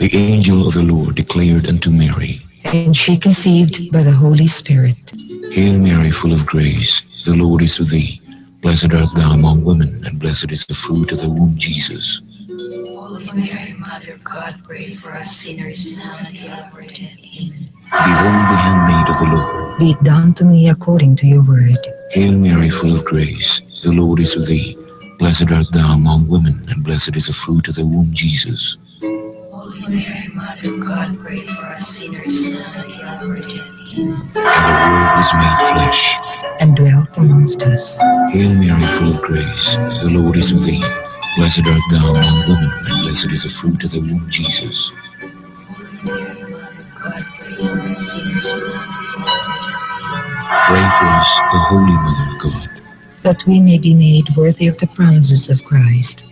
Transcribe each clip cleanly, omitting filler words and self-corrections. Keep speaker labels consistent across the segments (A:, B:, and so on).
A: The angel of the Lord declared unto Mary,
B: and she conceived by the Holy Spirit.
A: Hail Mary, full of grace, the Lord is with thee. Blessed art thou among women, and blessed is the fruit of thy womb, Jesus.
C: Holy Mary, Mother of God, pray for us sinners, now and at the hour of our death. Amen.
A: Behold the handmaid of the Lord.
B: Be it done to me according to your word.
A: Hail Mary, full of grace, the Lord is with thee. Blessed art thou among women, and blessed is the fruit of thy womb, Jesus.
C: Holy Mary, Mother of God, pray for us sinners, now and at the hour of our death. Amen.
A: And the Word was made flesh
B: and dwelt amongst us.
A: Hail Mary, full of grace, the Lord is with thee. Blessed art thou among women, and blessed is the fruit of thy womb, Jesus.
C: Holy Mary, Mother of God, pray for us sinners, now and at the hour of our death. Amen.
A: Pray for us, the Holy Mother of God,
B: that we may be made worthy of the promises of Christ.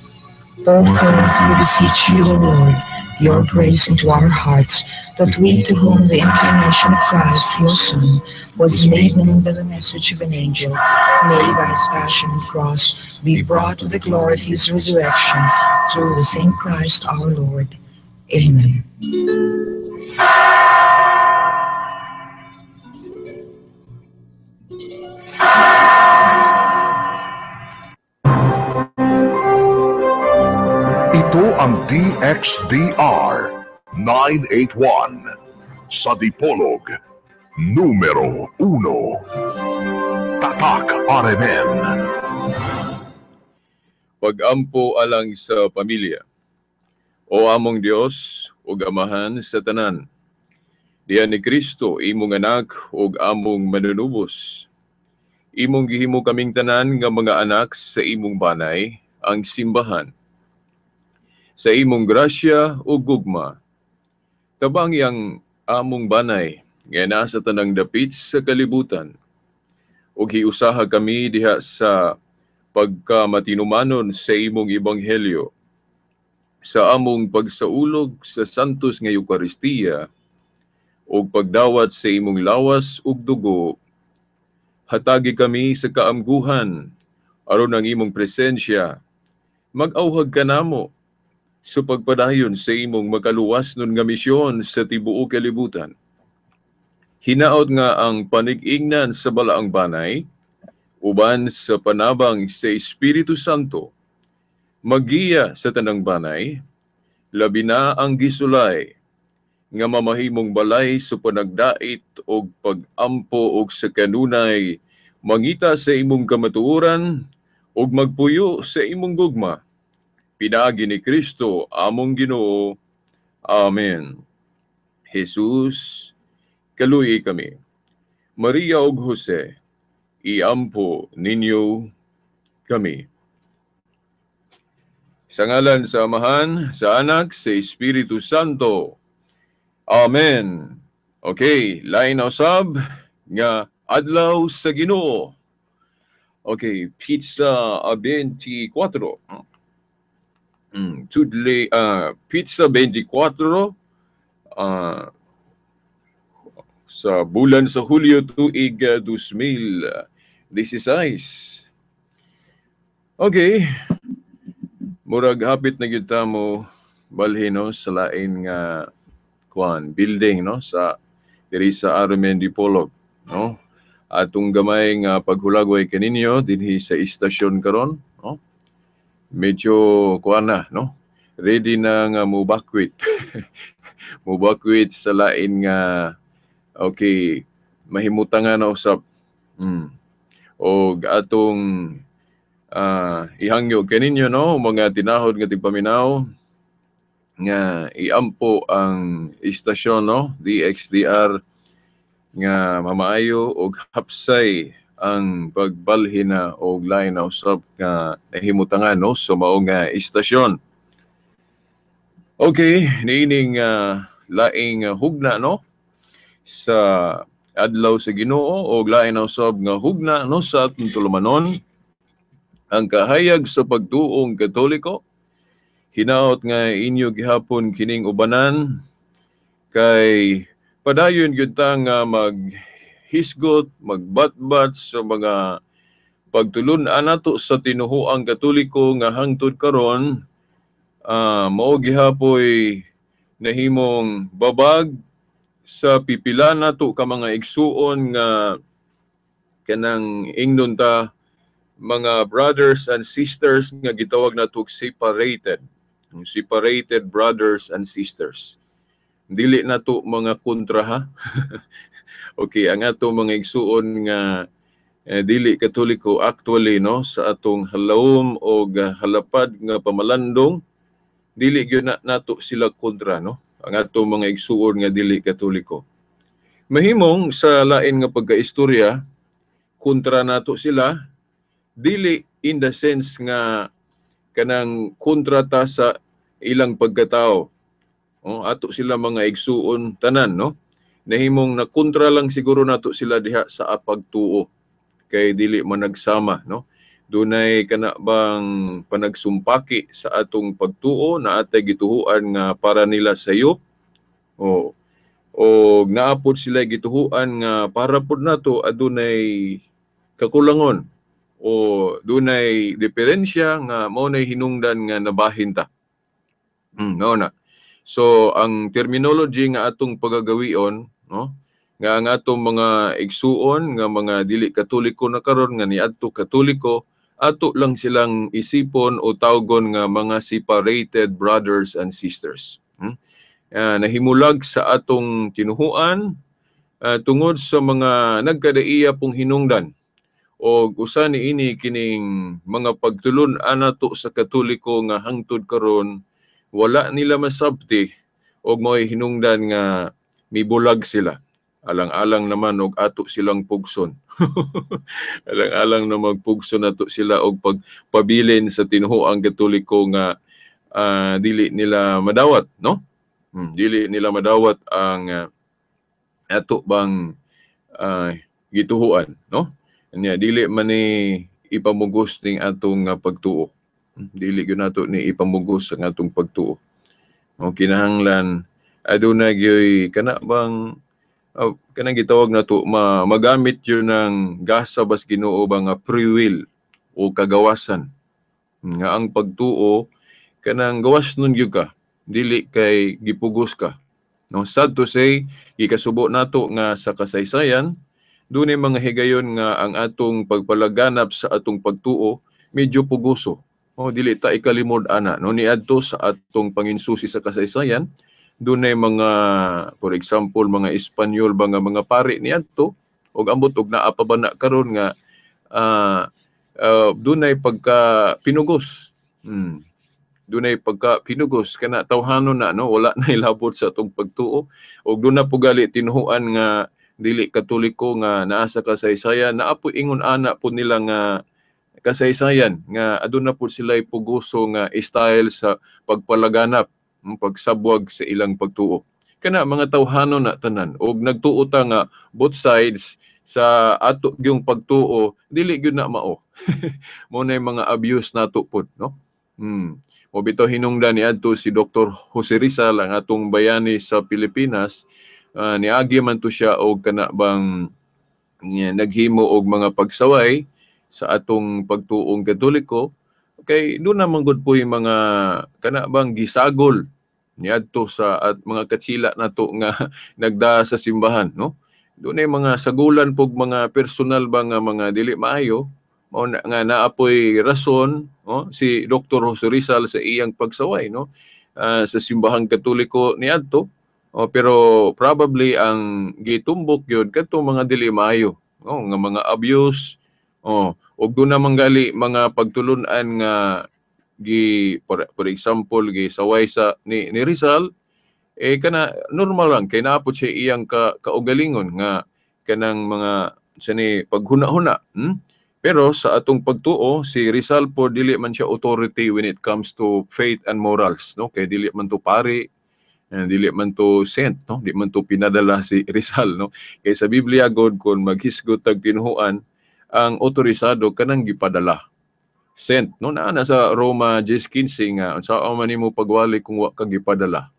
B: Pour forth, we beseech you, O Lord, your grace into our hearts, that we, to whom the incarnation of Christ, your Son, was made known by the message of an angel, may by his passion and cross be brought to the glory of his resurrection, through the same Christ our Lord. Amen.
D: Ito ang DXDR 981 sa Dipolog, numero 1. Tatak RMN.
E: Pag-ampo alang sa pamilya. O among Dios ug Amahan sa tanan, diha ni Kristo imong anak ug among manunubos. Imong gihimo kaming tanan nga mga anak sa imong banay, ang simbahan. Sa imong grasya ug gugma, tabangi ang among banay nga naa sa tanang dapit sa kalibutan. Ug hiusaha kami diha sa pagkamatinumanon sa imong ebanghelyo, sa among pagsaulog sa Santos nga Eukaristiya ug pagdawat sa imong lawas ug dugo, hatagi kami sa kaamguhan aron ang imong presensya mag-awhag kanamo sa pagpadayon sa imong makaluwas nun nga misyon sa tibuok kalibutan. Hinaot nga ang panig-ingnan sa balaang banay, uban sa panabang sa Espiritu Santo, magiya sa tanang banay, labi na ang gisulay, nga mamahimong balay sa panagdait og pag-ampo og sa kanunay, mangita sa imong kamatuoran ug magpuyo sa imong gugma. Pinaagi ni Kristo among Ginoo. Amen. Jesus, kaluyi kami. Maria ug Jose, iampo ninyo kami. Sa ngalan sa Amahan, sa Anak, sa Espiritu Santo. Amen. Okay, lain na usab nga adlaw sa Ginoo. Okay, pizza 24. Tudli, pizza 24 sa bulan sa Hulyo tuig 2016. Okay. Murag hapit na gyud ta mo balhin, no, sa lain nga kuan building, no, sa diri sa RMN Dipolog, no. Atong gamay nga paghulagway kaninyo dinhi sa istasyon karon, no. Medyo kuan na, no. Ready na nga mubakwit. Mubakwit sa lain nga okay, mahimutangan na usab. Og atong ihangyo kaninyo, no, mga tinahod nga tigpaminaw nga iampo ang istasyon, no, DXDR nga mamaayo og hapsay ang pagbalhin na og lain na usab nga nahimutangan, no, sa mao nga istasyon. Okay, niining laing hugna, no, sa adlaw sa Ginoo og lain na usab nga hugna, no, sa atong tulumanon ang kahayag sa pagtuong Katoliko. Hinaot nga inyo gihapon kining ubanan kay padayon gyud ta nga maghisgot, magbatbat sa mga pagtulun-an nato sa tinuhuang Katoliko nga hangtod karon mao gihapoy Nahimong babag sa pipila nato ka mga igsuon nga kanang ingnon ta mga brothers and sisters nga gitawag nato separated. Separated brothers and sisters. Dili nato mga kontra, ha. Okay, ang ato mga igsuon nga dili Katoliko actually, no, sa atong halawom o halapad nga pamalandong, dili gyud na nato sila kontra, no, ang atong mga igsuon nga dili Katoliko. Mahimong sa lain nga pagkaistorya kontra nato sila, dili in the sense nga kanang kontra ta sa ilang pagkatao. Oh, ato sila mga igsuon tanan, no. Nahimong na kontra lang siguro nato sila diha sa pagtuo kay dili man nagsama, no. Dunay kana bang panagsumpaki sa atong pagtuo na atay gituhuan nga para nila sayo o naapod sila gituhuan nga para pod nato adunay kakulangon o dunay diferensya nga mao nay hinungdan nga nabahin ta. No na. So ang terminology nga atong pagagawion, no, nga ang atong mga igsuon nga mga dili Katoliko na karon nga niadto Katoliko, ato lang silang isipon o tawgon nga mga separated brothers and sisters. Nahimulag sa atong tinuhuan tungod sa mga nagkadaiya pong hinungdan. O usa niini kining mga pagtulun-an nato sa Katoliko nga hangtod karon wala nila masabti og mo'y hinungdan nga mibulag sila. Alang-alang naman og ato silang pugson. Alang-alang na magpugson nato sila og pagpabilin sa tinuhuang Katoliko nga dili nila madawat, no? Dili nila madawat ang ato bang gituhuan, no? Nya dili man ni ipamugos ning atong pagtuo. Dili gyud nato ni ipamugos ang atong pagtuo. O kinahanglan aduna gyoy kana bang kanang gitawag nato magamit yun ng gasa bas Ginoo ba nga free will o kagawasan nga ang pagtuo kanang gawas nun gyud ka, dili kay gipugos ka, no. Sad to say, gikasubo nato nga sa kasaysayan dunay mga higayon nga ang atong pagpalaganap sa atong pagtuo medyo pugoso. O dili ta ikalimod ana, no, niadto sa atong panginsusi sa kasaysayan dunay mga, for example, mga Espanyol ba nga mga pari niadto og ambot og naa pa ba na karon nga dunay pagka pinugos. Dunay pagka pinugos kana tawhanon na, no, wala na ilabot sa atong pagtuo. Og duna po gali tinuhuan nga dili Katoliko nga naa sa kasaysayan, naa po ingon ana po nila nga kasaysayan nga aduna po sila pugoso nga style sa pagpalaganap, pagsabwag sa ilang pagtuo. Kana mga tawhanon na tanan og nagtuo ta nga both sides sa ato gyung pagtuo dili gyud na mao. Mo na mga abuse nato pod, no. Mo bitaw hinungdan niadto si Dr. Jose Rizal, ang atong bayani sa Pilipinas, niagi man to siya og kana bang naghimo og mga pagsaway sa atong pagtuong Katoliko kay doon naman gud po yung mga kana bang gisagol niadto sa at mga katsila nato nga nagda sa simbahan, no. Doon ay mga sagulan pog mga personal ba nga mga dili maayo, mao na nga naapoy rason, no, si Dr. Jose Rizal sa iyang pagsaway, no, sa simbahang Katoliko niadto. Oh, pero probably ang gitumbok gyud kadto mga dili maayo, no, nga mga abuse. Oh, og doon naman gali mga pagtulun-an nga gi for example gisaway sa ni Rizal, eh kana normal lang kay naapod siya iyang kaugalingon nga kanang mga sa ni paghuna-huna. Pero sa atong pagtuo si Rizal po dili man siya authority when it comes to faith and morals, no, kay dili man to pari, dili man to saint, no, di man to pinadala si Rizal, no. Kay sa Biblia god kon maghisgot tag tinuhuan ang otorisado kanang gipadala, sent, no. Naa na sa Roma 10:15 nga unsa man nimo pagwali kung wa ka gipadala.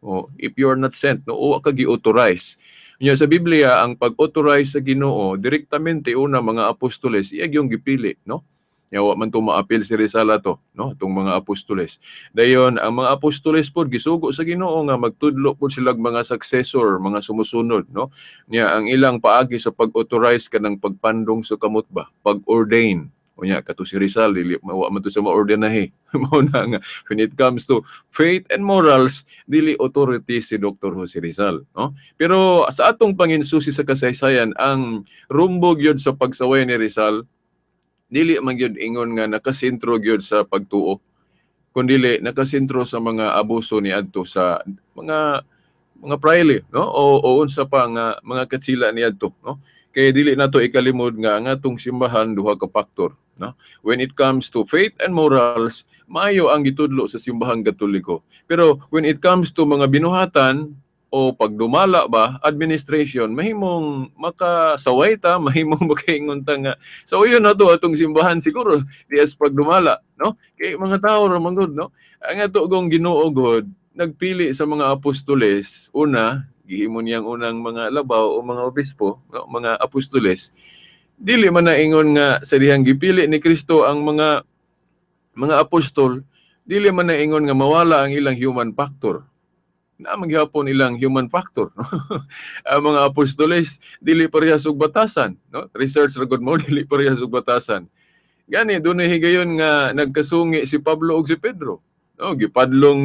E: O if you are not sent, no, wa ka gi-authorize. Nya sa Biblia ang pag-authorize sa Ginoo direktamente una mga apostoles iya gyung gipili, no. Yawa man to maapil si Rizal ato, no, atong mga apostoles. Dayon ang mga apostoles pod gisugo sa Ginoo nga magtudlo pod sila mga successor, mga sumusunod, no. Nya ang ilang paagi sa pag-authorize kanang pagpandong sa kamot ba, pag-ordain. Unya kato si Rizal dili wa man to sa maordinahe. Mao na nga when it comes to faith and morals, dili authority si Dr. Jose Rizal, no? Pero sa atong panginsusi sa kasaysayan, ang rumbo gyud sa pagsaway ni Rizal dili man gyud ingon nga nakasentro gyud sa pagtuo, kundili nakasentro sa mga abuso ni adto sa mga prayle, no, o unsa pa nga mga katsila niadto, no. Kay dili nato ikalimod nga ang atong simbahan duha ka factor, no. When it comes to faith and morals, maayo ang gitudlo sa Simbahang Katoliko, pero when it comes to mga binuhatan o pagdumala ba, administration, mahimong makasaway ta, mahimong makaingon ta nga so yun na to atong simbahan siguro di as pagdumala, no. Kay mga tao ra man gud, no. Ang ato gong Ginoo gud nagpili sa mga apostoles, una gihimo niyang unang mga labaw o mga obispo, no, mga apostoles. Dili man na ingon nga sa dihang gipili ni Kristo ang mga apostol, dili man na ingon nga mawala ang ilang human factor. Na maghapon ilang human factor, no? Ang mga apostoles dili parehas og batasan, no? Research ra gud mo, dili parehas og batasan. Gani dunay higayon nga nagkasungi si Pablo ug si Pedro, no? Gipadlong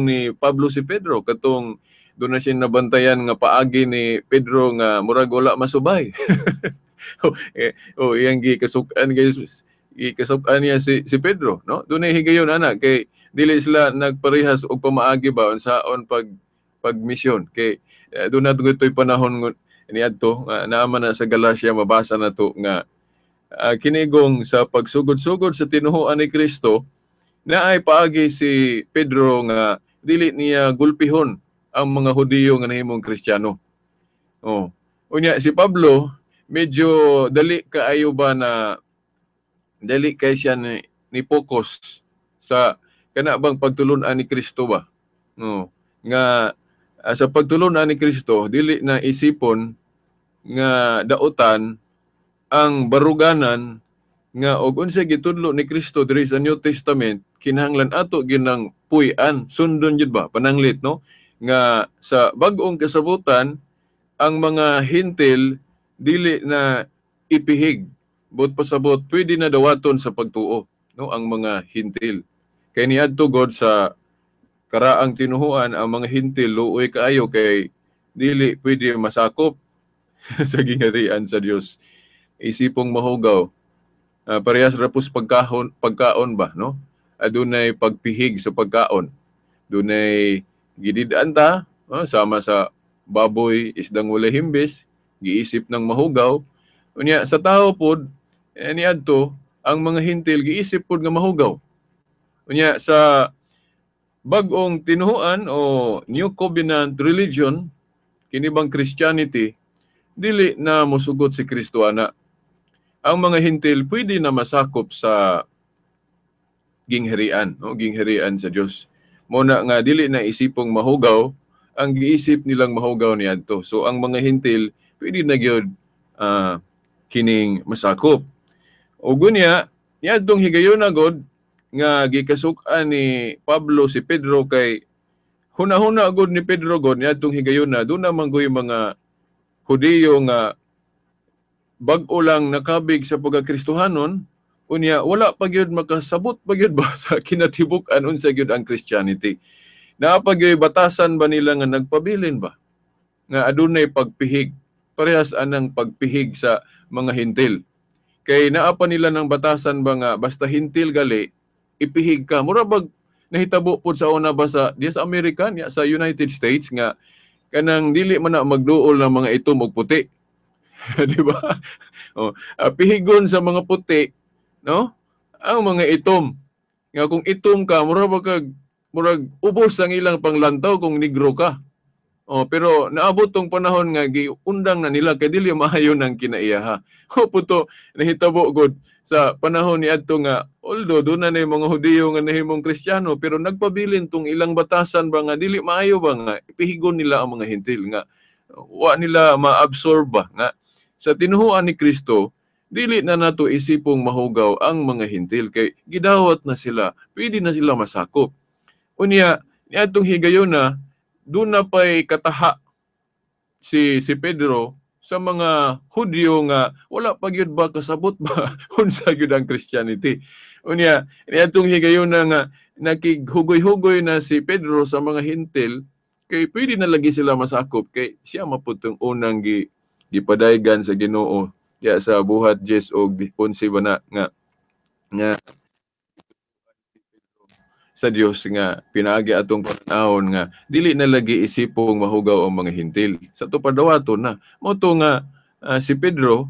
E: ni Pablo si Pedro katong doon na siya nabantayan nga paagi ni Pedro nga murag wala masubay. Oh, iyang gikasuk-an, guys, gikasuk-an niya si Pedro, no? Dunay higayon ana kay dili sila nagparehas og pamaagi ba unsaon pag misyon. Kay doon na to'y panahon niadto naa man na sa Galatia, mabasa na to nga kinigong sa pagsugod-sugod sa tinuhuan ni Kristo na ay paagi si Pedro nga dili niya gulpihon ang mga Hudiyo nga nahimong Kristiyano. Oh. Unya si Pablo medyo dali kaayo ba na dali kay siya ni focus sa kana bang pagtulun-an ni Kristo ba? No. Nga sa pagtulun-an ni Kristo dili na isipon nga dautan ang baruganan nga og unsay gitudlo ni Kristo diri sa New Testament, kinahanglan ato ginang puy-an, sundon jud ba, pananglit, no, nga sa bag-ong kasabutan ang mga Hintil dili na ipihig, but pasabot pwede na dawaton sa pagtuo, no, ang mga Hintil. Kay niadto god sa karaang tinuhuan, ang mga Hintil luoy kaayo kay dili pwede masakop sa gingharian sa Dios, isipong mahugaw. Parehas ra pus pagkaon ba, no, adunay pagpihig sa pagkaon, dunay gidid-an ta, sama sa baboy, isdang walay himbis, giisip ng mahugaw. Unya sa tao pod niadto ang mga Hintil giisip pod nga mahugaw. Unya sa bag-ong tinuhuan o New Covenant religion, kini bang Christianity, dili na mosugot si Kristo ana. Ang mga Hintil pwede na masakop sa gingharian, no, gingharian sa Dios. Mo na nga dili na isipong mahugaw ang giisip nilang mahugaw niadto. So ang mga Hintil pwede na gyud kining masakop. O gunya niadtong higayon na god nga gikasuk-an ni Pablo si Pedro kay huna-huna gud ni Pedro god niadtong higayon na doon naman goy mga Hudiyo nga bag-o lang nakabig sa pagkakristohanon. Unya wala pa gyud makasabot pa gyud ba sa kinatibuk-an unsa gyud ang Christianity. Naa pa gyud batasan ba nila nga nagpabilin ba nga adunay pagpihig, parehas anang pagpihig sa mga Hintil. Kay naa pa nila ng batasan ba nga basta Hintil gali ipihig ka. Mura bag nahitabo pod sa una ba sa diya sa Amerika niya sa United States nga kanang dili man na magduol ng mga itom og puti. Di ba? Oh, pihigon sa mga puti, no? Ang mga itom. Nga kung itom ka, mura ba kag murag ubos ang ilang panglantaw kung negro ka. Oh, pero naabot tong panahon nga giundang na nila kay dili maayo nang kinaiyaha. O puto nahitabo gud sa panahon ni adto nga although doon na mga Hudiyo nga nahimong Kristiyano, pero nagpabilin tong ilang batasan ba nga dili maayo ba nga ipihigon nila ang mga Hintil nga wa nila maabsorb ba nga sa tinuhuan ni Kristo Dili na nato isipong mahugaw ang mga Hentil kay gidawat na sila, pwede na sila masakop. Unya, niadtong higayuna, doon na pa'y kataha si Pedro sa mga Hudyo nga wala pa gyud ba kasabot ba unsa gyud ang Christianity. Unya, niadtong higayuna nga nakighugoy-hugoy na si Pedro sa mga Hentil kay pwede na lagi sila masakop kay siya maputong unang gipadaygan sa Ginoo diya sa Buhat 10 og 11 ba na nga nga sa Dios nga pinaagi atong panahon nga dili na lagi isipong mahugaw ang mga Hentil. Sa to padawaton na mao to nga si Pedro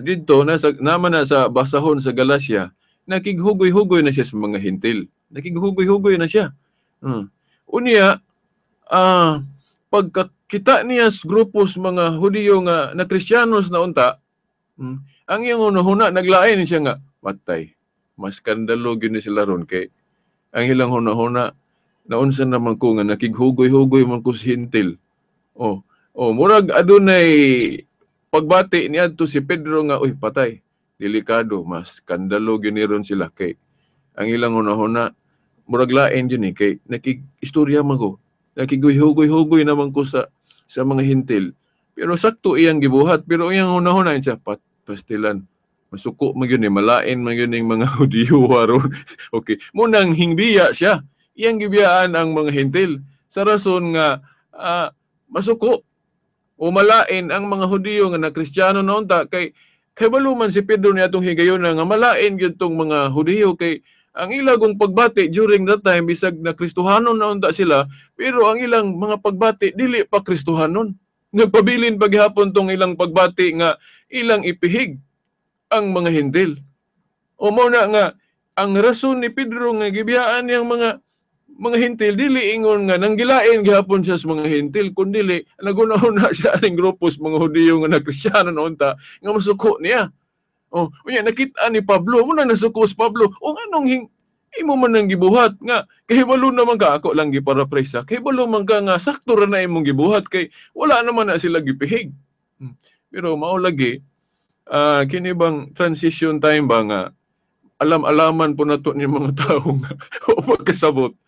E: didto nasa naman na sa basahon sa Galacia, nakighugoy-hugoy na siya sa mga Hentil. Nakighugoy-hugoy na siya. Unya pagkakita niya sa grupos mga Hudiyo nga na Kristiyanos na unta, ang iyang hunahuna naglain siya nga patay. Mas kandalo gyud ni sila ron kay ang ilang hunahuna naunsa naman ko nga nakighugoy-hugoy man ko sa Hentil. Oh, murag adunay pagbati niadto si Pedro nga uy patay, delikado, mas kandalo gyud ni ron sila kay ang ilang hunahuna murag lain gyud ni kay nakig-istorya man ko, nakighugoy-hugoy naman ko sa mga Hentil. Pero sakto iyang gibuhat, pero iyang hunahuna siya pastilan. Masuko man gyud ni, malain man gyud ning mga Hudiyo aron. Okay, munang hingbiya siya. Iyang gibiyaan ang mga Hentil sa rason nga masuko o malain ang mga Hudiyo nga na Kristiyano na unta kay balo man si Pedro ni atong higayon nga malain gyud tong mga Hudiyo kay ang ilagong pagbati during that time bisag na Kristohanon na unta sila, pero ang ilang mga pagbati dili pa Kristohanon. Nagpabilin pa gihapon tong ilang pagbati nga ilang ipihig ang mga Hentil. O mao na nga ang rason ni Pedro nga gibiyaan niyang mga Hentil dili ingon nga nanggilain gihapon siya sa mga Hentil, kundili naguna-una siya aning grupos mga Hudiyo nga nagkristyano na unta nga masuko niya. Oh, unya nakita ni Pablo, muna nasuko si Pablo. O nganong imo man nang gibuhat nga kahibalo naman ka, ako lang giparaphrase, kahibalo man ka nga sakto ra na imong gibuhat kay wala naman na sila gipihig. Pero mao lagi kini bang transition time ba nga alam-alaman po nato ni mga tao nga o pagkasabot.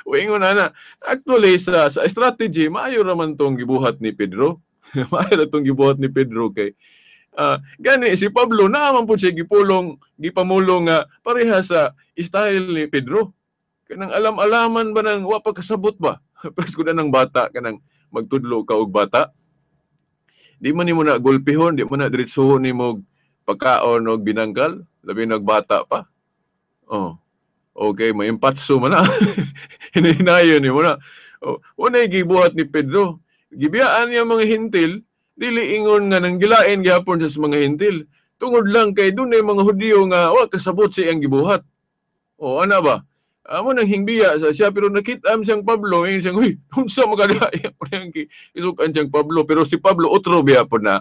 E: O ingon na actually sa strategy maayo ra man tong gibuhat ni Pedro. Maayo ra tong gibuhat ni Pedro kay gani si Pablo naaman po siya gipamulong nga pareha sa style ni Pedro. Kanang alam-alaman ba nang wa pa kasabot ba? Presko na ng bata kanang magtudlo ka og bata. Di man nimo na gulpihon, di man na diretsohon nimo pagkaon og binangkal, labi nagbata pa. Oh. Okay, maimpatso man na. Hinahinayon nimo na. Oh, unay gibuhat ni Pedro. Gibiyaan niya mga Hentil, dili ingon nga nanggilain gihapon sa mga Hentil. Tungod lang kay dunay mga Hudiyo nga wa kasabot sa iyang gibuhat. Oh, ana ba? Amo nang hingbiya sa siya, pero nakita am siyang Pablo, ingon siyang, uy, unsa magada ang isukan siyang Pablo, pero si Pablo otro biya po na.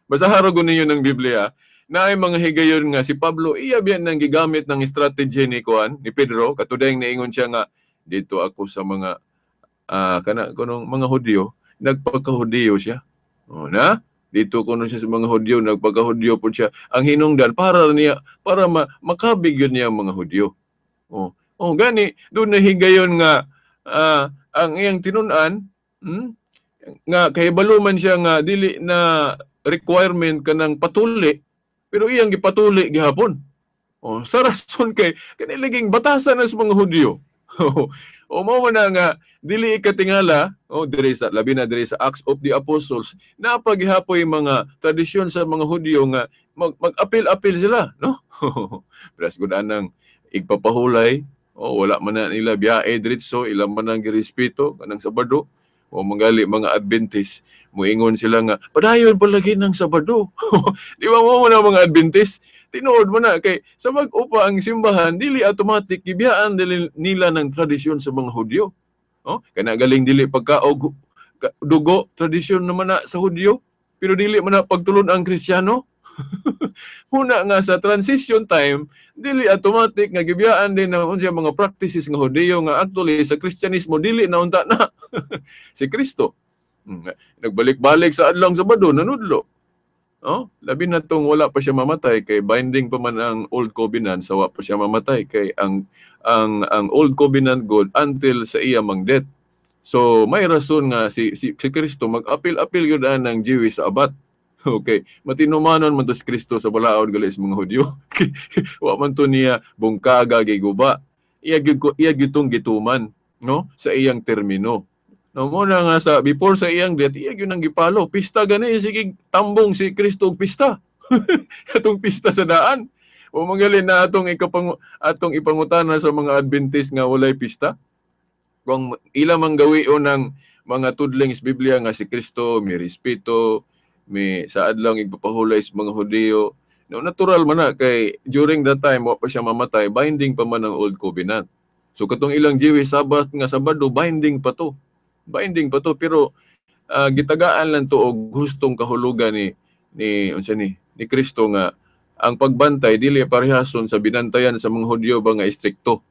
E: Basahan ra ninyo ng Biblia, na ay mga higayon nga si Pablo iya biya nang gigamit ng strategy ni kuan ni Pedro, katudayng naingon siya nga dito ako sa mga kana kunong mga Hudiyo, nagpagkahudiyo siya. Oh, na dito kuno siya sa mga Hudyo, nagpagkahudiyo po siya. Ang hinungdan para niya para makabig yun niya ang mga Hudyo. Oh. Oh, gani doon na higayon nga ang iyang tinun-an, nga kahibalo man siya nga dili na requirement kanang patuli, pero iyang gipatuli gihapon. Oh, sa rason kay kaniliging batasan na sa mga Hudyo. O mao man na nga dili ikatingala, oh, diri sa labi na diri sa Acts of the Apostles, napagihapoy mga tradisyon sa mga Hudyo nga mag-apil-apil sila, no? Pras gud anang igpapahulay. Oh, wala man na nila biyahe diretso, ilang man ang girespeto kanang Sabado. O mangali mga Adventist, muingon sila nga padayon palagi ng Sabado. Di ba mo na mga Adventist? Tinuod mo na kay sa mag-upa ang simbahan dili automatic gibiyaan nila ng tradisyon sa mga Hudyo. Oh, kana galing dili pagkaog dugo tradisyon naman na sa Hudyo, pero dili man na pagtulon ang Kristiyano. Muna nga sa transition time dili automatic nga gibiyaan din na unsa mga practices nga Hudiyo nga actually sa Kristyanismo dili na unta na si Kristo. Nagbalik-balik sa adlong Sabado nanudlo. Oh, labi na tong wala pa siya mamatay kay binding pa man ang old covenant sa wa pa siya mamatay kay ang old covenant good until sa iya mang death. So may rason nga si Kristo mag-apil-apil gyud ang Jewish Sabbath. Okay, matinumanon man to si Kristo sa balaod gali sa mga Hudyo. Wa man to niya bungkaga giguba. Iya gyud tong gituman, no, sa iyang termino. No, muna nga sa before sa iyang death, iya gyud nang gipalo. Pista gani sige tambong si Kristo og pista. Atong pista sa daan. O manggali na atong atong ipangutana sa mga Adventist nga walay pista. Kung ila man gawion ng mga tudling sa Biblia nga si Kristo may respeto, may sa adlaw igpapahulay sa mga Hudiyo. No, natural man na kay during that time wa pa siya mamatay, binding pa man ang old covenant. So katong ilang Jewish Sabbath nga Sabado, binding pa to. Binding pa to, pero gitagaan lang to og hustong kahulugan ni unsa ni Kristo nga ang pagbantay dili parehason sa binantayan sa mga Hudyo ba nga istrikto.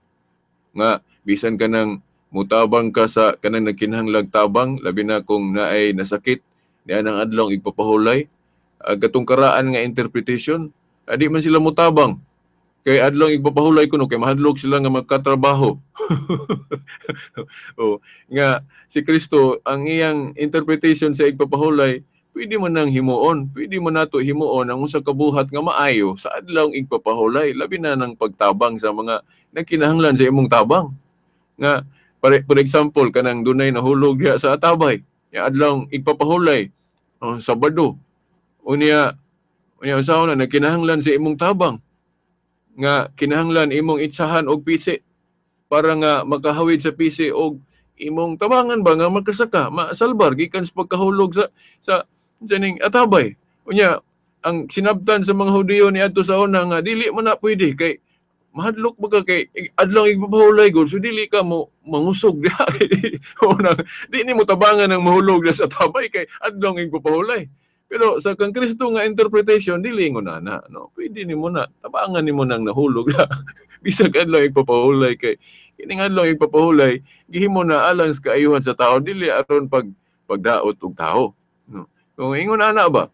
E: Nga bisan kanang mutabang ka sa kanang nagkinahanglag tabang, labi na kung naay nasakit niya ang adlaw igpapahulay, katong karaan nga interpretation, adi man sila mutabang kay adlaw igpapahulay kuno kay mahadlok sila nga magkatrabaho. Oh, nga si Kristo ang iyang interpretation sa igpapahulay, pwede man nang himuon, pwede man nato himuon ang usa ka buhat nga maayo sa adlaw igpapahulay, labi na nang pagtabang sa mga nagkinahanglan sa imong tabang. Nga for example, kanang dunay nahulog diha sa atabay, ya adlaw igpapahulay, oh, Sabado. Unya usaha na nagkinahanglan sa imong tabang, nga kinahanglan imong itsahan og pisi para nga makahawid sa pisi og imong tabangan ba nga makasaka, masalbar gikan sa pagkahulog sa janing atabay. Unya ang sinabtan sa mga Hudiyo niadto sa una nga dili man na pwede kay mahadlok ba ka kay adlaw igpapahulay gud, so dili ka mo mangusog diha. Una, di nimo tabangan ang mahulog sa atabay kay adlaw igpapahulay. Pero sa kang Kristo nga interpretation dili ingon ana, no, pwede nimo na tabangan nimo nang nahulog diha bisag adlaw igpapahulay kay kining adlaw igpapahulay gihimo na alang sa kaayuhan sa tao, dili aron pagdaot og tao, no. Kung ingon ana ba,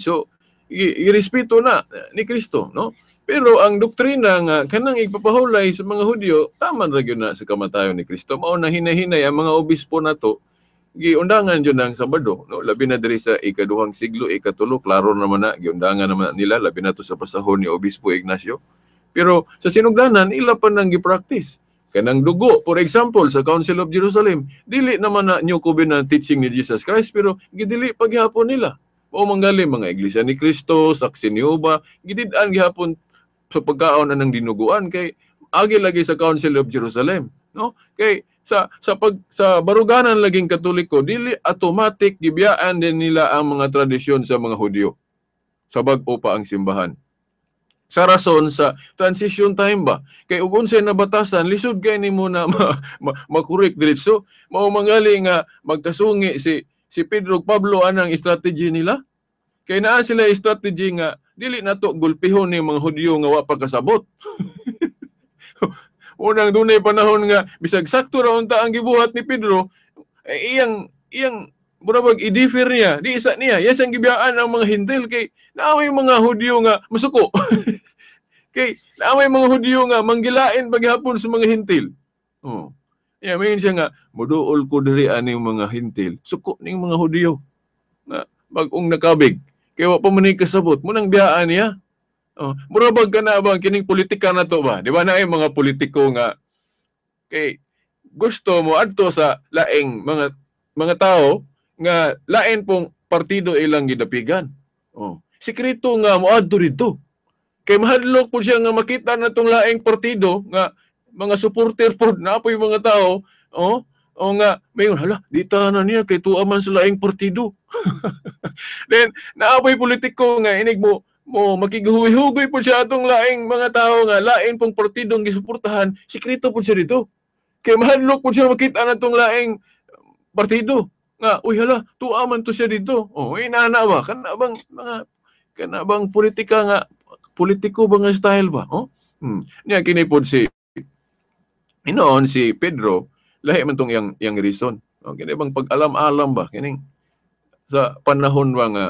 E: so irespeto na ni Kristo, no. Pero ang doktrina nga kanang igpapahulay sa mga Hudyo, tama ra gyud na sa kamatayon ni Kristo. Mao na hinahinay ang mga obispo nato giundangan jud ang Sabado, no, labi na diri sa ikaduhang siglo, ikatulo, klaro naman na giundangan naman nila, labi na to sa pasahon ni Obispo Ignacio. Pero sa sinugdanan ila pa nang gi-practice kanang dugo, for example, sa Council of Jerusalem, dili naman na New Covenant teaching ni Jesus Christ, pero gidili paghapon nila. Mao manggali mga Iglesia ni Kristo, Saksi ni Jehova, gidid-an gihapon sa pagkaon anang dinuguan kay agi lagi sa Council of Jerusalem, no? Kay sa sa baruganan laging Katoliko, dili automatic gibiyaan din nila ang mga tradisyon sa mga Hudyo sa bag-o pa ang simbahan. Sa rason sa transition time ba, kay ug unsay nabatasan lisod kay nimo na makorek diretso. Mao mangali nga magkasungi si Pedro ug Pablo anang strategy nila. Kay naa sila strategy nga dili nato gulpihon ni mga Hudyo nga wa pa kasabot. Unang dunay panahon nga bisag sakto ra unta ang gibuhat ni Pedro, eh, iyang murag i-differ niya, di isa niya, yes ang gibiyaan ang mga Hintil kay naamay mga Hudyo nga masuko. Kay naamay mga Hudyo nga manggilain paghapon sa mga Hintil. Oh. Yeah, mayon siya nga moduol ko diri aning mga Hintil, suko ning mga Hudyo nga bag-ong nakabig. Kay wa pa man ni kasabot, munang biyaan niya. Oh, mura bag ka na bang kining politika na to ba? Di ba na ay mga politiko nga kay gusto mo adto sa laing mga tao nga lain pong partido ilang gidapigan. Oh, sikreto nga moadto didto. Kay mahadlok po siya nga makita na tong laing partido nga mga supporter pod na apoy mga tao, oh, o nga mayon hala di ta na niya kay tuwa man sa laing partido. Then naapoy politiko nga inig mo makighugoy-hugoy po siya atong laing mga tao nga lain pong partidong gisuportahan, sikreto po siya dito. Kay mahadlok po siya makita na itong laing partido nga uy hala tuwa man to siya dito. Oh, inana ba kana bang mga kana bang politika nga politiko ba nga style ba? Oh. Niya kini pod si inoon si Pedro, lahi man tong iyang reason. Oh, kini bang pag-alam-alam ba kining sa panahon ba nga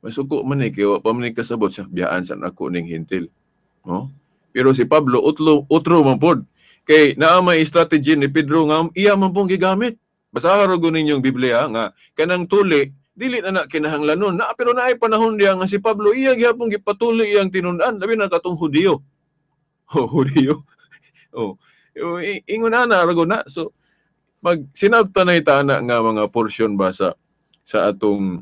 E: Masuko man ni kay wa pa man ni kasabot sa biyaan sa nako ning Hentil. No? Pero si Pablo utlo utro man pod. Kay naa may strategy ni Pedro nga iya man pong gigamit. Basaha ra gud ninyong Biblia nga kanang tuli dili na na kinahanglanon na, pero naay panahon diya nga si Pablo iya gihapon gipatuli iyang tinun-an, labi na katong Hudiyo. Oh, Hudiyo. Oh. Ingon ana ra na. So mag sinabtan na ita ana nga mga portion ba sa atong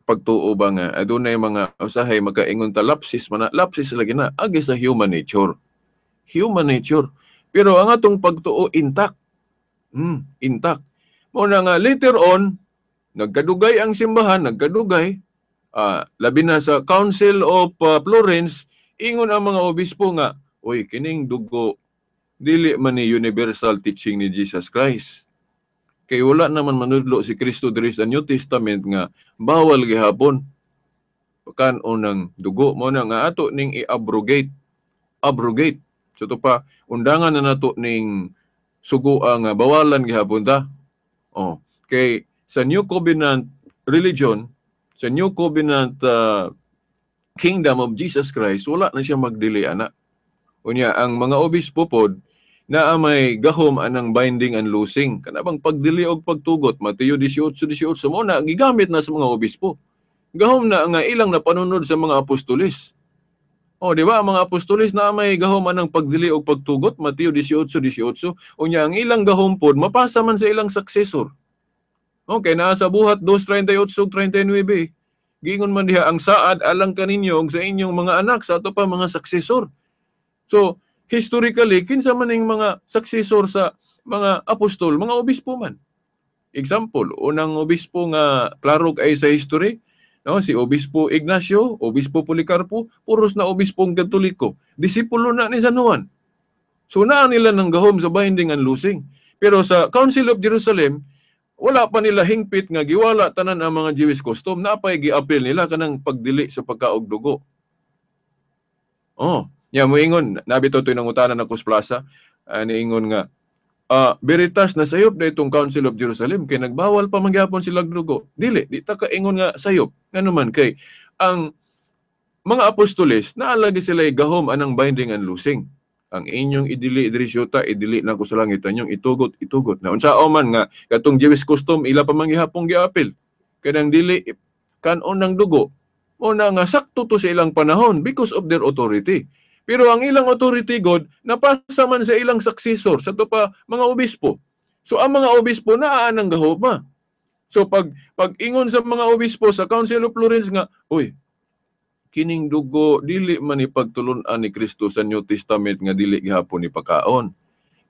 E: pagtuo ba nga adunay mga usahay makaingon ta lapsis man na, lapsis lagi na agi sa human nature. Human nature. Pero ang atong pagtuo intact. Intact. Mao na nga later on nagkadugay ang simbahan, nagkadugay, labi na sa Council of Florence, ingon ang mga obispo nga, "Oy, kining dugo dili man ni universal teaching ni Jesus Christ. Kay wala naman manudlo si Kristo diri sa New Testament nga bawal gihapon kan-on ng dugo. Mao na nga ato ning i-abrogate." Abrogate. So to pa undangan na nato ning sugoa nga bawalan gihapon ta. Oh, kay sa New Covenant religion, sa New Covenant Kingdom of Jesus Christ, wala na siya magdili ana. Unya ang mga obispo pod naa may gahom anang binding and loosing. Kana bang pagdili og pagtugot, Mateo 18:18, mo na gigamit na sa mga obispo. Gahom na nga ilang napanunod sa mga apostoles. Oh, di ba? Ang mga apostoles na may gahom anang pagdili og pagtugot, Mateo 18:18. Unya ang ilang gahom pod mapasa man sa ilang successor. Okay, naa sa Buhat 2:38 ug 39. Giingon man diha, ang saad alang kaninyo ug sa inyong mga anak, sa ato pa mga successor. So, historically, kinsa man ning mga successor sa mga apostol? Mga obispo man. Example, unang obispo nga klaro kay sa history, no, si Obispo Ignacio, Obispo Policarpo, puros na obispong Katoliko. Disipulo na ni San Juan. So naa nila ng gahom sa binding and loosing. Pero sa Council of Jerusalem, wala pa nila hingpit nga giwala tanan ang mga Jewish custom. Napay giapil nila kanang pagdili sa pagkaog dugo. Oh, ya moingon, nabi to nangutana na sa plaza, niingon nga veritas na sayop na itong Council of Jerusalem kay nagbawal pa mangyapon sila dugo. Dili, di ta kaingon nga sayop. Ngano man kay ang mga apostoles naalagi sila gahom anang binding and loosing. Ang inyong idili diri syuta, idili na ko sa langit, inyong itugot, itugot. Na unsa man nga katong Jewish custom ila pa manggihapong giapil. Kanang dili kanon ng dugo. Mo na nga sakto to sa ilang panahon because of their authority. Pero ang ilang authority god napasa man sa ilang successor, sa to pa mga obispo. So ang mga obispo naa nang gahoma. So pag ingon sa mga obispo sa Council of Florence nga, "Uy, kining dugo dili man ipagtulun-an ni Kristo sa New Testament nga dili gihapon ni pakaon.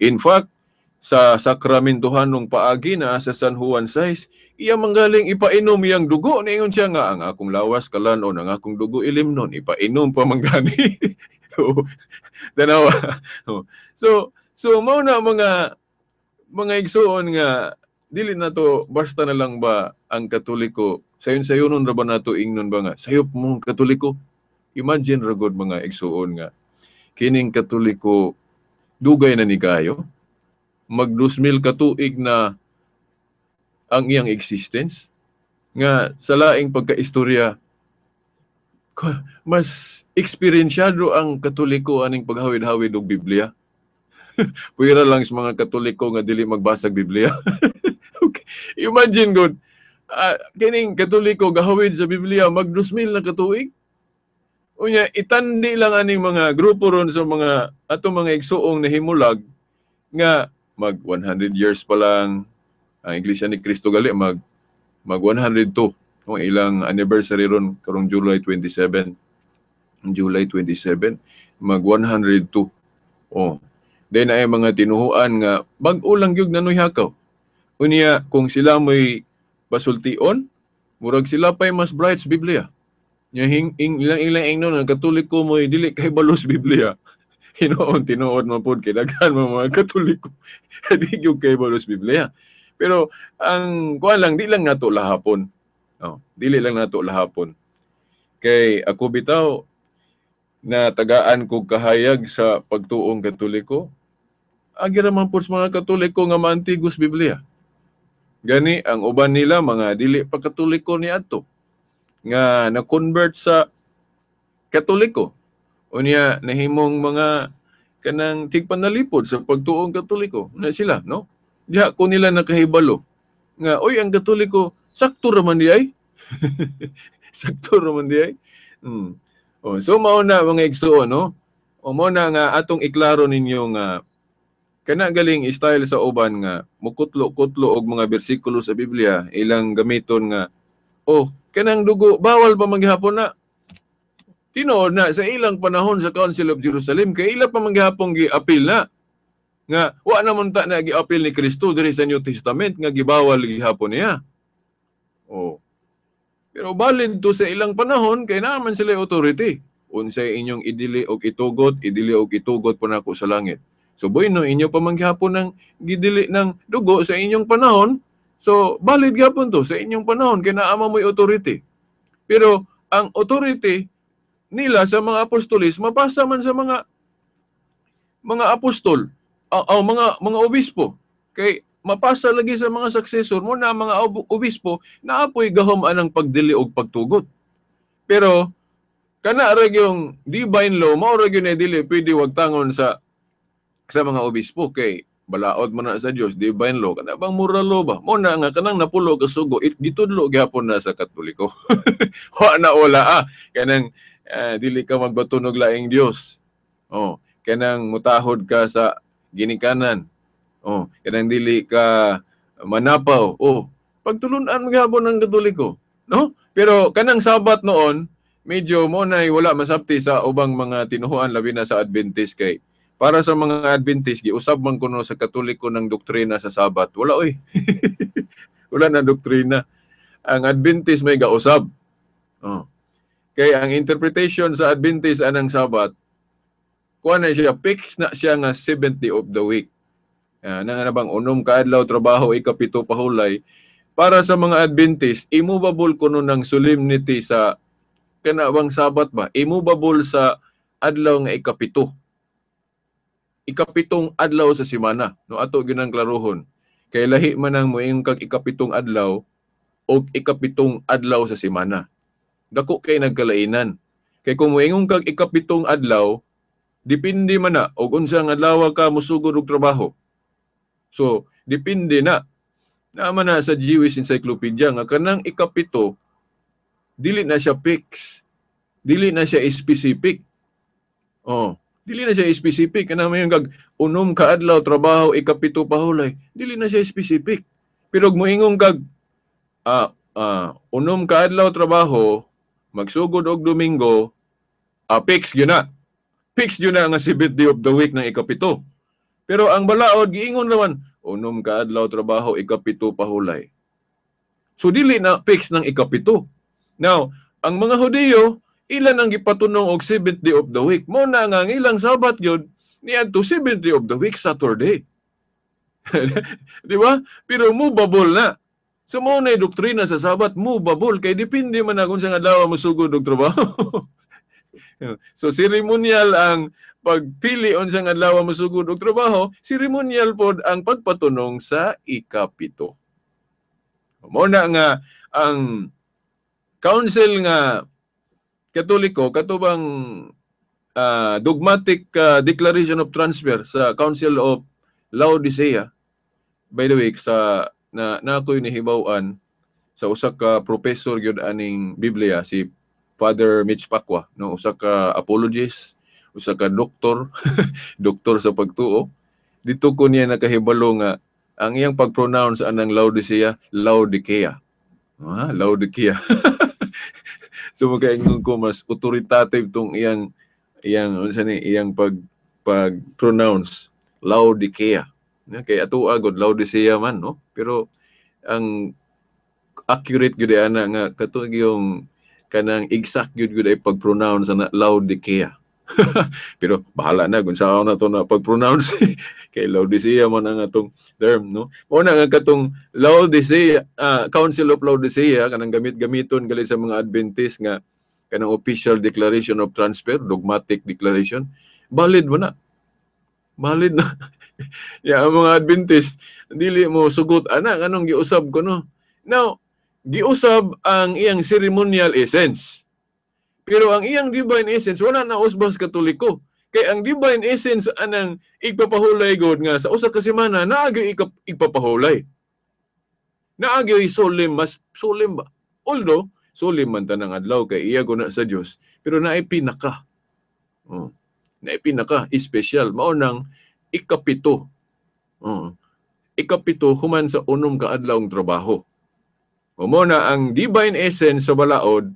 E: In fact, sa sakramentohanong paagi na sa San Juan 6, iya manggaling ipainom iyang dugo." Niingon siya nga ang akong lawas kalanon, ang akong dugo ilimnon, ipainom pa manggani. Tanawa. So mao na mga igsuon nga dili na to basta na lang ba ang Katoliko. Sayon-sayonon ra ba nato ingnon ba nga sayop mong Katoliko? Imagine ra gud, mga igsuon, nga kining Katoliko dugay na ni kayo, mag 2,000 ka tuig na ang iyang existence, nga sa laing pagkaistorya mas eksperyensyado ang Katoliko aning paghawid-hawid og Biblia. Puwera lang sa mga Katoliko nga dili magbasa og Biblia. Okay. Imagine good, kining Katoliko gahawid sa Biblia mag 2,000 na katuig. Unya itandi lang aning mga grupo ron sa mga atong mga igsuong nahimulag nga mag 100 years pa lang ang Iglesia ni Cristo, gali mag mag 102 kung ilang anniversary ron karong July 27. July 27 mag 102. Oh, then ay mga tinuhuan nga bag-o lang gyud na hakaw. Unya kung sila mo'y basultion, murag sila pa'y mas bright sa Biblia. Nya hing ing, ilang ilang ingnon ang Katoliko mo'y dili kay balos Biblia. Hinuon tinuod man pod kay daghan man mga Katoliko di gyud kay balos Biblia. Pero ang kuan lang, di lang nato lahapon. Oh, dili lang nato lahapon. Kay ako bitaw na tagaan kog kahayag sa pagtuong Katoliko. Agi ra man pod sa mga Katoliko nga maantigos Biblia. Gani ang uban nila mga dili pa Katoliko ni adto. nga na-convert sa Katoliko. Unya nahimong mga kanang tigpanalipod sa pagtuong Katoliko na sila, no? Diha ko nila nakahibalo nga oy, ang Katoliko sakto ra man di ay. Sakto ra man di ay. Oh, so mao na, mga igsuon, no? O mao na nga atong iklaro ninyo nga kana galing style sa uban nga mukutlo-kutlo og mga bersikulo sa Biblia, ilang gamiton nga, oh, kanang dugo bawal pa maghapon na. Tinuod na sa ilang panahon sa Council of Jerusalem kay ila pa manggihapon gi-appeal na nga wa naman ta na gi-appeal ni Kristo diri sa New Testament nga gibawal gihapon niya. Oh. Pero valid to sa ilang panahon kay naa man sila authority. Unsay inyong idili og itugot, idili og itugot pa nako sa langit. So bueno, inyo pa man gihapon ng gidili ng dugo sa inyong panahon, so valid gihapon to sa inyong panahon kay naa man mo'y authority. Pero ang authority nila sa mga apostolis mapasa man sa mga apostol o, o mga obispo, kay mapasa lagi sa mga successor mo na mga obispo na apoy gahom anang pagdili og pagtugot. Pero kana ra yung divine law, mao ra gyud na dili pwede wagtangon sa mga obispo kay balaod man na sa Dios, divine law, kana bang moral law ba? Mo na nga kanang napulo ka sugo it gitudlo gihapon na sa Katoliko. Wa na wala, kanang dili ka magbaton og laing Dios, oh, kanang mutahod ka sa ginikanan, oh, kanang dili ka manapaw, oh, pagtulunan gihapon ng Katoliko, no? Pero kanang Sabat noon, medyo mo na wala masabti sa ubang mga tinuhuan, labi na sa Adventist, kay para sa mga Adventist giusab man kuno sa Katoliko ng doktrina sa Sabat. Wala oy. Wala na doktrina. Ang Adventist may gausab. Oh. Kay ang interpretation sa Adventist anang Sabat, kuha na siya, fix na siya nga seventh day of the week. Na nga bang unom ka adlaw trabaho, ikapito pahulay. Para sa mga Adventist, immovable kuno ng solemnity sa kana bang Sabat ba? Immovable sa adlaw nga ikapito. Ikapitong adlaw sa semana. No, ato ginang klarohon. Kay lahi man ang moingon kag ikapitong adlaw o ikapitong adlaw sa semana. Dako kay nagkalainan. Kay kung moingon kag ikapitong adlaw, depende man na og unsa nga adlaw ka mosugod og trabaho. So, depende na. Naa man na sa Jewish Encyclopedia nga kanang ikapito dili na siya fix. Dili na siya specific. Oh, dili na siya specific. Kanang mayon kag unom ka adlaw trabaho, ikapito pahulay, dili na siya specific. Pero moingon kag unom ka adlaw trabaho, magsugod og Domingo, fix gyud na. Fix gyud na nga seventh day of the week ng ikapito. Pero ang balaod giingon naman, unom ka adlaw trabaho, ikapito pahulay. So dili na fix ng ikapito. Now, ang mga Hudiyo, ilan ang gipatunong og seventh day of the week. Mo na nga ang ilang Sabat gyud niadto seventh day of the week, Saturday. Di ba? Pero movable na. So mo na doktrina sa Sabat, movable kay depende man na kung sa adlaw mosugod og trabaho. So ceremonial ang pagpili unsang adlaw mosugod og trabaho, ceremonial pod ang pagpatunong sa ikapito. Mo na nga ang council nga Katoliko, katubang dogmatic declaration of transfer sa Council of Laodicea. By the way, sa na na ako'y nahibaw-an sa usa ka professor gyud aning Biblia, si Father Mitch Pacwa, no, usa ka apologist, usa ka doktor, doktor sa pagtuo. Dito ko niya nakahibalo nga ang iyang pag-pronounce anang Laodicea, Laodicea. Ah, Laodicea. So makaingon ko mas authoritative tong iyang iyang unsa ni iyang pag pronounce, Laodicea. Ya, kay ato agod Laodicea man, no? Pero ang accurate gyud ana nga kato yung kanang exact gyud gyud ay pag-pronounce ana Laodicea. Pero bahala na kung saan na to na pag-pronounce, kay Laodicea man ang atong term, no? Mao na nga katong Laodicea, Council of Laodicea, kanang gamit-gamiton gali sa mga Adventist nga kanang official declaration of transfer, dogmatic declaration, valid mo na. Valid na. Ya, ang mga Adventist dili mo sugot ana anong giusab ko, no. Now, Giusab ang iyang ceremonial essence. Pero ang iyang divine essence wala na usbas Katoliko. Kay ang divine essence anang igpapahulay god nga sa usa ka semana naa gyud igpapahulay. Naa gyud solemn, mas solemn ba? Although solemn man tanang adlaw kay iya guna sa Dios, pero naay pinaka. Oh, naay pinaka espesyal mao nang ikapito. Oh, ikapito human sa unom ka adlawng trabaho. O mo na ang divine essence sa balaod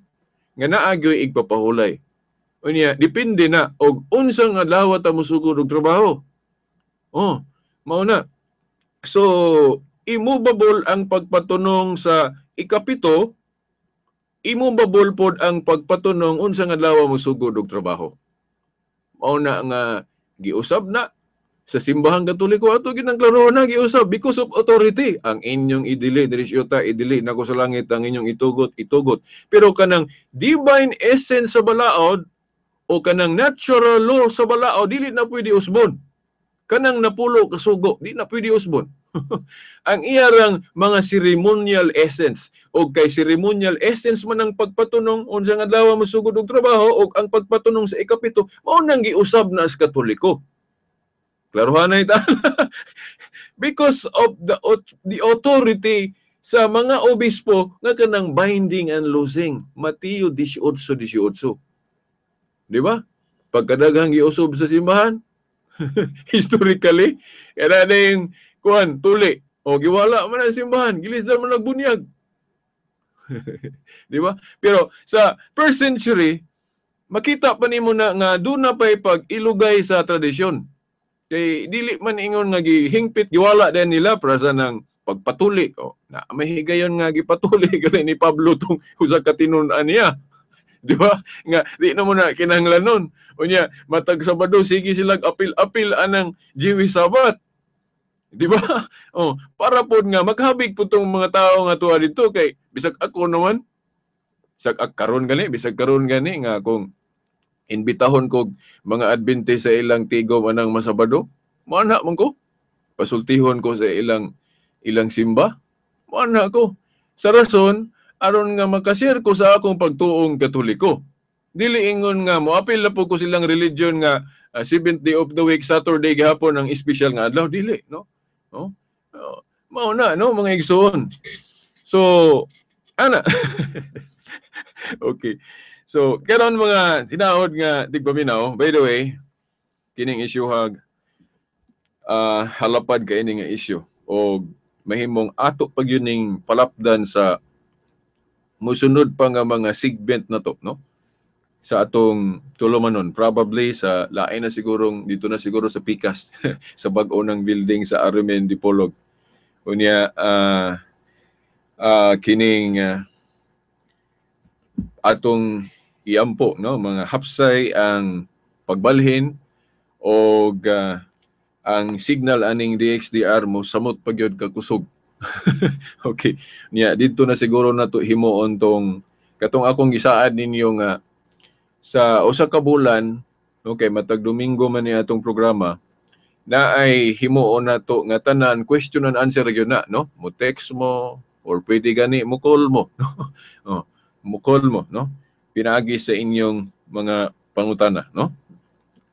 E: nga naa gyud igpapahulay. Unya, depende na og unsang adlaw ta mosugod og trabaho. Oh, mao na. So, immovable ang pagpatunong sa ikapito, immovable pod ang pagpatunong unsang adlaw mosugod og trabaho. Mao na nga giusab na sa simbahang Katoliko ato gyud ang klaro na giusab because of authority. Ang inyong idili diri sa yuta, idili nako sa langit, ang inyong itugot, itugot. Pero kanang divine essence sa balaod o kanang natural law sa balaod dili na pwede usbon. Kanang napulo kasugo di na pwede usbon. Ang iyarang mga ceremonial essence o kay ceremonial essence man ang pagpatunong unsang adlaw mosugod og trabaho o ang pagpatunong sa ikapito mao nang giusab na sa Katoliko. Klaruhan na ita. Because of the authority sa mga obispo nga kanang binding and loosing. Mateo 18:18. Di ba? Pagkadaghang giusob sa simbahan, historically, kada na yung kuan, tuli. O giwala man ang simbahan, gilisdan man nagbunyag. Di ba? Pero sa first century, makita pa nimo na nga doon na pa'y pag-ilugay sa tradisyon. Kay dili man ingon nga gihingpit giwala din nila para sa nang pagpatuli. O, na may higayon nga gipatuli gali ni Pablo tong usa ka tinun-an niya. Di ba? Nga di na mo na kinahanglan. Unya matag Sabado sige sila apil-apil anang Jewish Sabbath. Di ba? Oh, para pod nga maghabig pud tong mga tao nga tuwa dito kay bisag ako naman bisag karon gani, bisag karon gani nga kung imbitahon ko mga Adventist sa ilang tigom anang Masabado, moana man ko. Pasultihon ko sa ilang ilang simba, moana ko. Sa rason aron nga makashare ko sa akong pagtuong Katoliko. Dili ingon nga moapil na po ko silang religion nga seventh day of the week, Saturday gihapon ang espesyal nga adlaw, dili, no? No? Mao na, no, mga igsoon. So, ana. Okay. So, karon mga tinaod nga tigpaminaw, by the way, kining issue hag halapad kay ini nga issue o mahimong ato pag yun ning palapdan sa musunod pa nga mga segment na to, no? Sa atong tulumanon, probably sa lain na sigurong dito na siguro sa Pikas sa bag-o ng building sa Arumen Dipolog. Unya kining atong iampo, no, mga hapsay ang pagbalhin og ang signal aning DXDR mo samot pa gyud kakusog. Okay. Niya didto na siguro nato himuon tong katong akong gisaad ninyo nga sa usa ka bulan, okay, matag Domingo man ni atong programa na ay himuon nato nga tanan question and answer gyud na, no? Mo text mo or pwede gani mo call mo, no? Oh, mo call mo, no? Pinaagi sa inyong mga pangutana, no?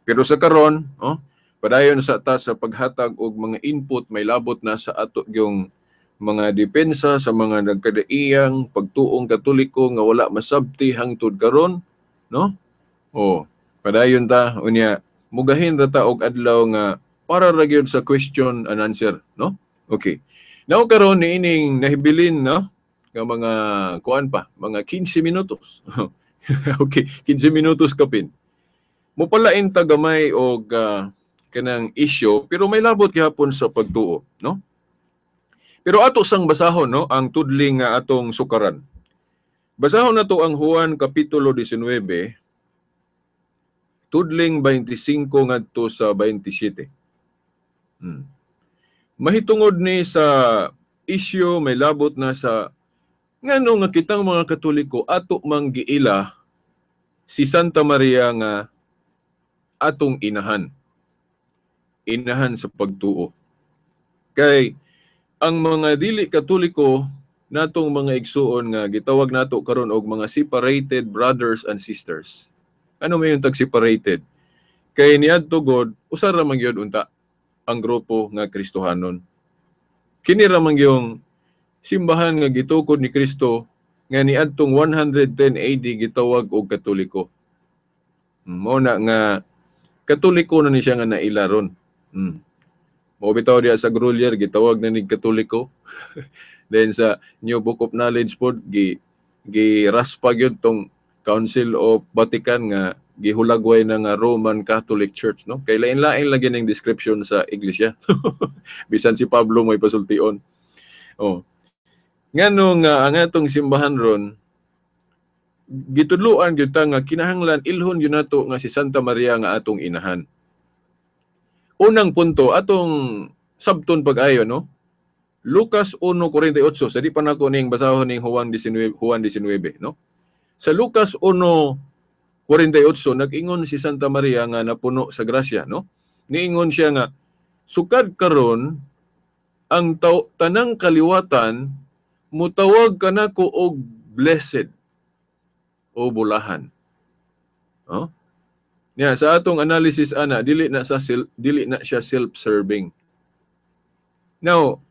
E: Pero sa karon, oh, padayon sa ta sa paghatag og mga input may labot na sa ato yung mga depensa sa mga nagkadaiyang pagtuong Katoliko nga wala masabti hangtod karon, no? Oh, padayon ta unya mugahin ra ta og adlaw nga para ra gyud sa question and answer, no? Okay. Now karon niining nahibilin, no, nga mga kuan pa, mga 15 minutos. Okay, 15 minutos kapin. Mopalain ta gamay og kanang issue pero may labot gihapon sa pagtuo, no? Pero ato sang basahon, no, ang tudling nga atong sukaran. Basahon nato ang Juan kapitulo 19 tudling 25 ngadto sa 27. Mahitungod ni sa issue may labot na sa ngano nga kitang mga Katoliko ato mang giila si Santa Maria nga atong inahan. Inahan sa pagtuo. Kay ang mga dili Katoliko Natong mga igsuon nga gitawag nato karon og mga separated brothers and sisters. Ano may yung tag separated? Kay niadto god usa ra man gyud unta ang grupo nga Kristohanon. Kini ra man gyung simbahan nga gitukod ni Kristo nga niadtong 110 AD gitawag og Katoliko. Mao na nga Katoliko na ni siya nga naila ron. Mao bitaw diha sa Grolier gitawag na ni Katoliko. Then sa New Book of Knowledge pod gi giraspa gyud tong Council of Vatican nga gihulagway na nga Roman Catholic Church, no? Kay lain-lain lagi ning description sa iglesia. Bisan si Pablo may pasultion. Oh. Ngano nga ang atong simbahan ron gitudloan gyud ta nga kinahanglan ilhon gyud nato nga si Santa Maria nga atong inahan. Unang punto atong sabton pag-ayo, no? Lucas 1:48, sa di pa nako ning basahon ning Juan 19, Juan 19, no? Sa Lucas 1:48 nag-ingon si Santa Maria nga napuno sa grasya, no? Niingon siya nga sukad karon ang tanang kaliwatan mutawag kanako og blessed o bulahan. Oh? Niya sa atong analysis ana dili na sa dili na siya self-serving. Now,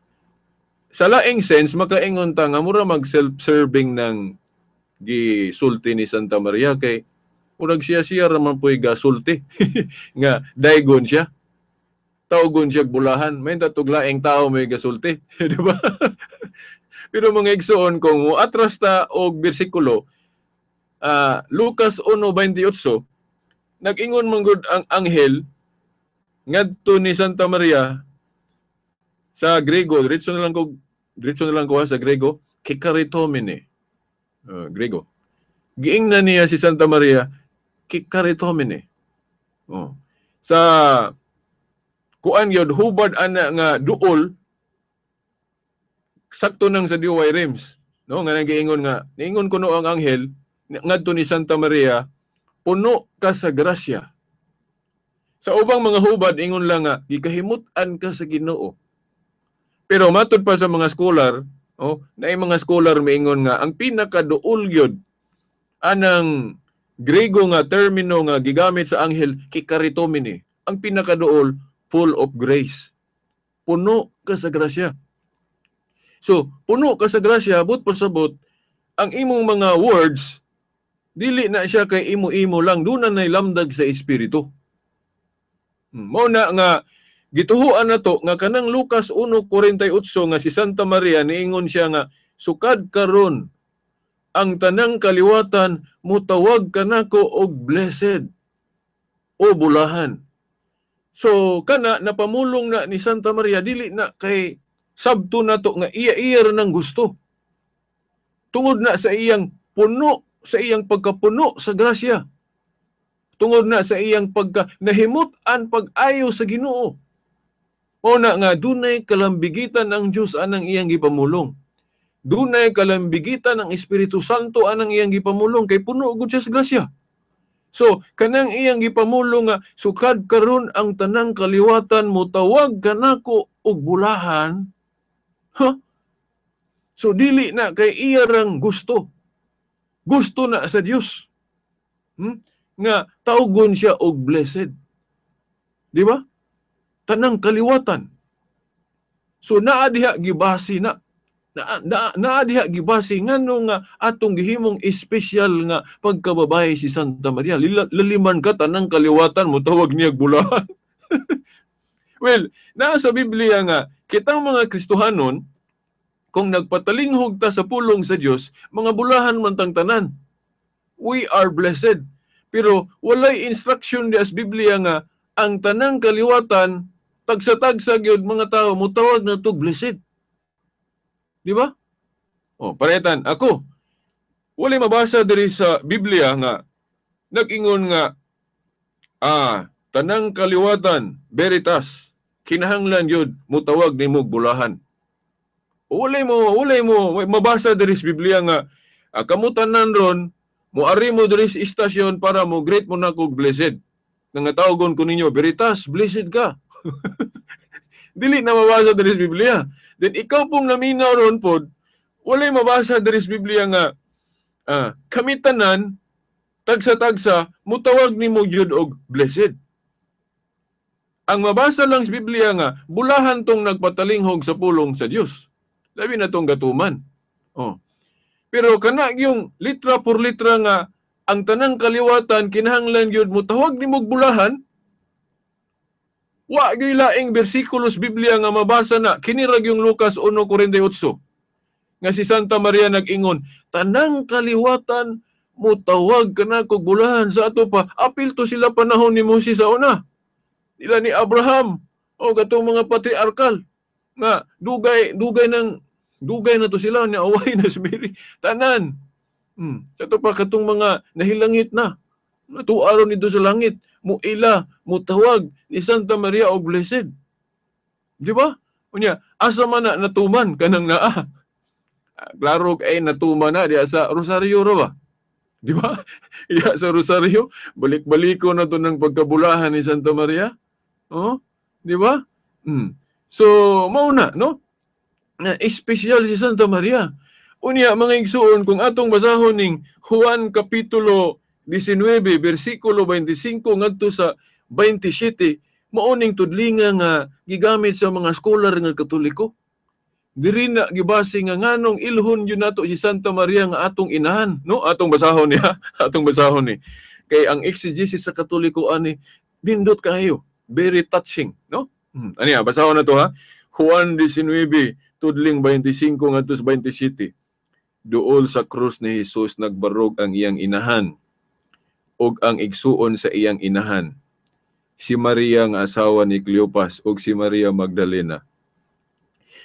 E: sa laing sense makaingon ta nga mura mag self-serving ng gisulti ni Santa Maria kay murag siya siya ra man puy gasulti nga daygon siya. Tawgon siya bulahan, may tatog laing tao may gasulti, di ba? Pero mga igsoon kung moatras ta og bersikulo Lucas 1:28 nag-ingon man gud ang anghel ngadto ni Santa Maria sa Grego, diretso na lang ko sa Grego, kikaritomene. Grego. Giingnan niya si Santa Maria, kikaritomene. Oh. Sa kuan yod hubad ana nga duol sakto nang sa DOY Rims, no, nga nagiingon nga niingon kuno ang anghel ngadto ni Santa Maria, puno ka sa grasya. Sa ubang mga hubad ingon lang nga gikahimut-an ka sa Ginoo. Pero matud pa sa mga scholar, oh, naay mga scholar miingon nga ang pinakaduol gyud anang Grego nga termino nga gigamit sa anghel kikaritomene. Ang pinakaduol, full of grace. Puno ka sa grasya. So, puno ka sa grasya, but pasabot ang imong mga words dili na siya kay imo-imo lang, doon na lamdag sa espiritu. Mao na nga gituhuan na to nga kanang Lucas 1:48 nga si Santa Maria niingon siya nga sukad karon ang tanang kaliwatan mutawag kanako og blessed o bulahan. So kana napamulong na ni Santa Maria dili na kay sabto na to nga iya-iya ra nang gusto. Tungod na sa iyang puno, sa iyang pagkapuno sa grasya. Tungod na sa iyang pagka nahimut-an pag-ayo sa Ginoo. O na nga dunay kalambigitan ang Dios anang iyang gipamulong. Dunay kalambigitan ang Espiritu Santo anang iyang gipamulong kay puno gud siya sa grasya. So kanang iyang gipamulong nga sukad karon ang tanang kaliwatan motawag kanako og bulahan. Huh? So dili na kay iya rang gusto. Gusto na sa Dios. Nga tawgon siya og blessed. Di ba? Tanang kaliwatan. So naa diha gibasi na. Naa diha gibasi ngano nga atong gihimong espesyal nga pagkababae si Santa Maria. Laliman ka tanang kaliwatan mo tawag niya bulahan. Well, naa sa Biblia nga kitang mga Kristohanon kung nagpatalinghog ta sa pulong sa Dios, mga bulahan man tang tanan. We are blessed. Pero walay instruction di as Biblia nga ang tanang kaliwatan tagsa-tagsa gyud mga tao mutawag na to blessed. Di ba? Oh, paretan ako. Walay mabasa diri sa Biblia nga nag-ingon nga tanang kaliwatan veritas kinahanglan gyud mutawag nimo bulahan. Walay mo mabasa diri sa Biblia nga kamutanan ron moari mo diri sa istasyon para mo great mo na kog blessed. Nga tawagon ko ninyo veritas blessed ka. Dili na mabasa diri sa Biblia. Then ikaw pong naminaw ron pod, Walay mabasa diri sa Biblia nga kami tanan tagsa-tagsa mutawag nimo gyud og blessed. Ang mabasa lang sa Biblia nga bulahan tong nagpatalinghog sa pulong sa Dios. Labi na tong gatuman. Oh. Pero kana yung litra por litra nga ang tanang kaliwatan kinahanglan gyud mutawag nimo og bulahan, wa gyud laing bersikulo sa Biblia nga mabasa na kini ra gyung Lucas 1:48 nga si Santa Maria nag-ingon, tanang kaliwatan mutawag kanako bulahan. Sa ato pa, apil to sila panahon ni Moses sa una. Nila ni Abraham o katong mga patriarkal nga dugay dugay nang dugay na to sila ni away na si Mary tanan. Sa ato pa, katong mga nahilangit na natuaro nito sa langit, muila mutawag ni Santa Maria og blessed. Di ba? Unya, asa man na natuman kanang naa? Klaro kay natuman na diya sa Rosario ra ba? Di ba? Diya sa Rosario, balik-baliko na to ng pagkabulahan ni Santa Maria. Oh, di ba? So, mao na, no? Na espesyal si Santa Maria. Unya, mga igsuon, kung atong basahon ning Juan Kapitulo 19, versikulo 25 ngadto sa 27, mao ning tudlinga nga gigamit sa mga scholar nga Katoliko. Diri na gibase nga nganong ilhon yun nato si Santa Maria nga atong inahan, no? Atong basahon niya, atong basahon ni. Kay ang exegesis sa Katoliko ani nindot kaayo, very touching, no? Ani ha, basahon na to ha. Juan 19 tudling 25 ngadto sa 27. Duol sa krus ni Jesus nagbarog ang iyang inahan ug ang igsuon sa iyang inahan, si Maria nga asawa ni Cleopas ug si Maria Magdalena.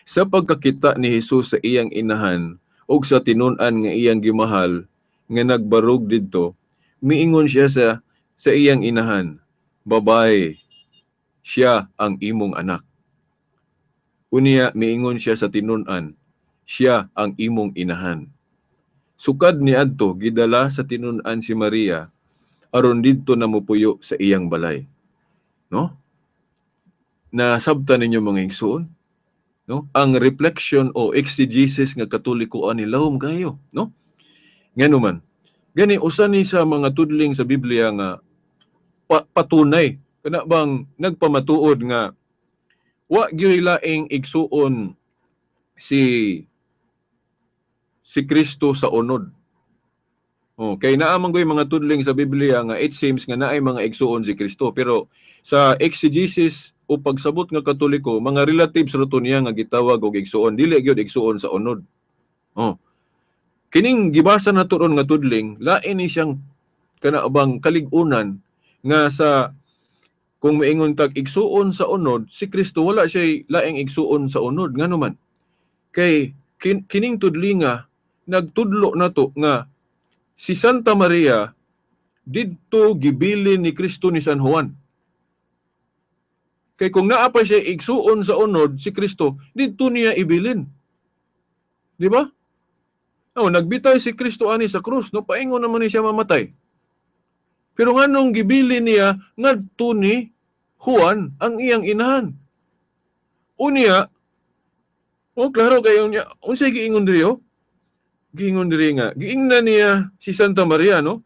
E: Sa pagkakita ni Jesus sa iyang inahan ug sa tinun-an nga iyang gimahal nga nagbarog didto, miingon siya sa iyang inahan, "Babay, siya ang imong anak." Unya miingon siya sa tinun-an, "Siya ang imong inahan." Sukad niadto gidala sa tinun-an si Maria aron didto na mopuyo sa iyang balay. No? Nasabtan ninyo, mga igsuon? No? Ang reflection o exegesis nga Katoliko ani lawom kayo, no? Ngano man? Gani usa ni sa mga tudling sa Biblia nga patunay kana bang nagpamatuod nga wa gyud laing igsuon si Kristo sa unod. Oh, kay naa man goy mga tudling sa Biblia nga it seems nga naay mga igsuon si Kristo, pero sa exegesis o pagsabot nga Katoliko, mga relatives ra to niya nga gitawag og igsuon, dili gyud igsuon sa unod. Oh. Kining gibasa nato ron nga tudling, lain ni siyang kana bang kalig-unan nga sa kung maingon tag igsuon sa unod, si Kristo wala siya laing igsuon sa unod. Ngano man? Kay kining tudlinga nagtudlo nato nga si Santa Maria didto gibilin ni Kristo ni San Juan. Kay kung naa pa siya igsuon sa unod si Kristo, didto niya ibilin. Di ba? Oh, nagbitay si Kristo ani sa krus, no, paingon naman ni siya mamatay. Pero nganong gibilin niya ngadto ni Juan ang iyang inahan? Unya, oh, klaro kayo niya, unsay giingon diri, oh? Giingon diri nga, giingnan niya si Santa Maria, no?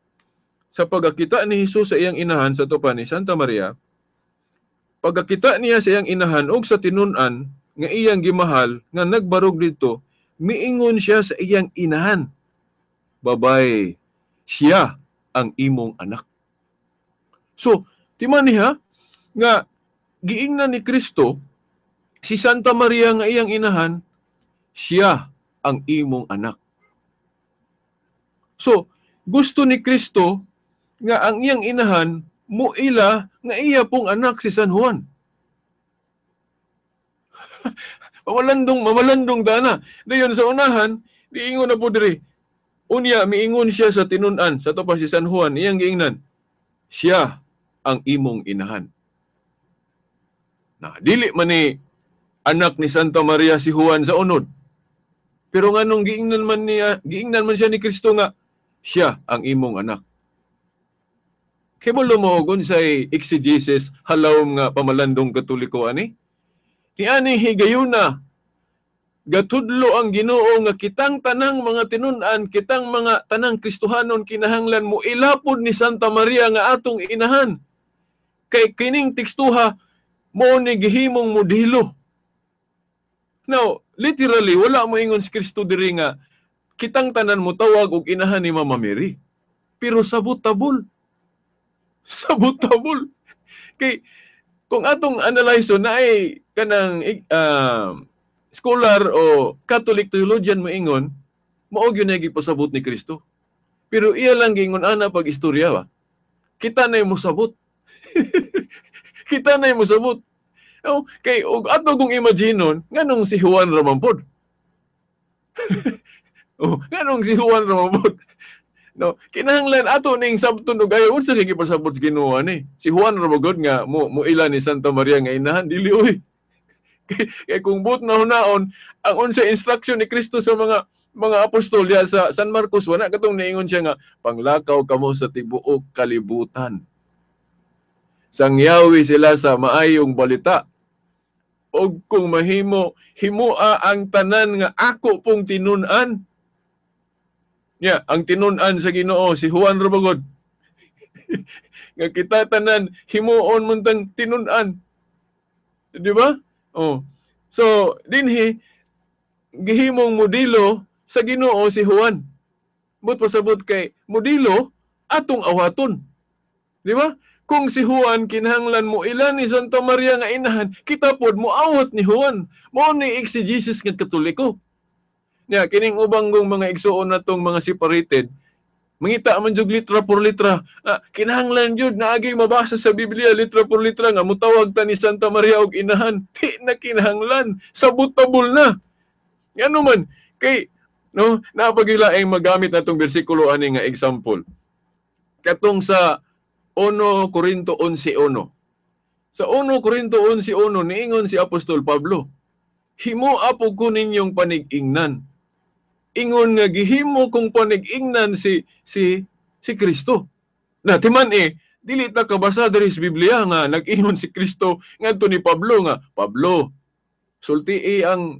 E: Sa pagkakita ni Jesus sa iyang inahan, sa tupa ni Santa Maria, pagkakita niya sa iyang inahan og sa tinun-an nga iyang gimahal nga nagbarog didto, miingon siya sa iyang inahan, "Babay, siya ang imong anak." So, timan niya nga giingnan ni Kristo si Santa Maria nga iyang inahan, "Siya ang imong anak." So, gusto ni Kristo nga ang iyang inahan muila nga iya pong anak si San Juan. Mamalandong, mamalandong dana. Dayon sa unahan, diingon na po diri. Unya, miingon siya sa tinun-an, sa to pa si San Juan, iyang giingnan, "Siya ang imong inahan." Na, dili man ni anak ni Santa Maria si Juan sa unod. Pero nganong giingnan man niya, giingnan man siya ni Kristo nga siya ang imong anak? Kay mo lumuogon sa exegesis halawom nga pamalandong Katoliko ani? Ni ani higayuna Gatudlo ang Ginoo nga kitang tanang mga tinun-an, kitang mga tanang Kristohanon kinahanglan mo ilapod ni Santa Maria nga atong inahan. Kay kining tekstuha mo ni gihimong modelo. Now, literally wala mo ingon si Kristo diri nga kitang tanan mo tawag og inahan ni Mama Mary. Pero sabot-tabol. Sabot-tabol. Kay kung atong analyze na ay kanang scholar o Catholic theologian moingon, mao gyud na gipasabot ni Kristo. Pero iya lang giingon ana pag istorya ba. Kita na mosabot. Kita na mosabot. Oh, kay og ato kung imaginon, nganong si Juan ra man pod? Oh, nganong si Juan ra man pod? No, kinahanglan ato ning sabton og ayo unsa kay gipasabot sa Ginoo ani? Si Juan ra gud nga mo ila ni Santa Maria nga inahan, dili oy. Kay kung buot na hunaon ang unsa instruction ni Kristo sa mga apostol ya sa San Marcos, wala katong niingon siya nga panglakaw kamo sa tibuok kalibutan. Sangyawi sila sa maayong balita. Og kung mahimo, himua ang tanan nga ako pong tinun-an. Nya, ang tinun-an sa Ginoo si Juan ra bagod. Nga kita tanan himuon man tang tinun-an. Di ba? Oh. So, dinhi gihimong modelo sa Ginoo si Juan. But pasabot kay modelo atong awaton. Di ba? Kung si Juan kinahanglan mo ilan ni Santa Maria nga inahan, kita pod moawat ni Juan. Mao ni exegesis nga Katoliko. Nya kining ubang gong mga igsuon natong mga separated, mangita man jud litra por litra. Kinahanglan jud naagi mabasa sa Biblia litra por litra nga mutawag ta ni Santa Maria og inahan. Di na kinahanglan, sabot-tabol na. Ngano man kay no napagilaeng magamit natong bersikulo ani nga example. Katong sa 1 Corinto 11:1. Sa 1 Corinto 11:1 niingon si Apostol Pablo, himo apo ko ninyong panig-ingnan. Ingon nga gihimo kong panig-ingnan si Kristo. Na timan dili ta kabasa diri sa Biblia nga nag-ingon si Kristo ngadto ni Pablo nga, Pablo, sultii ang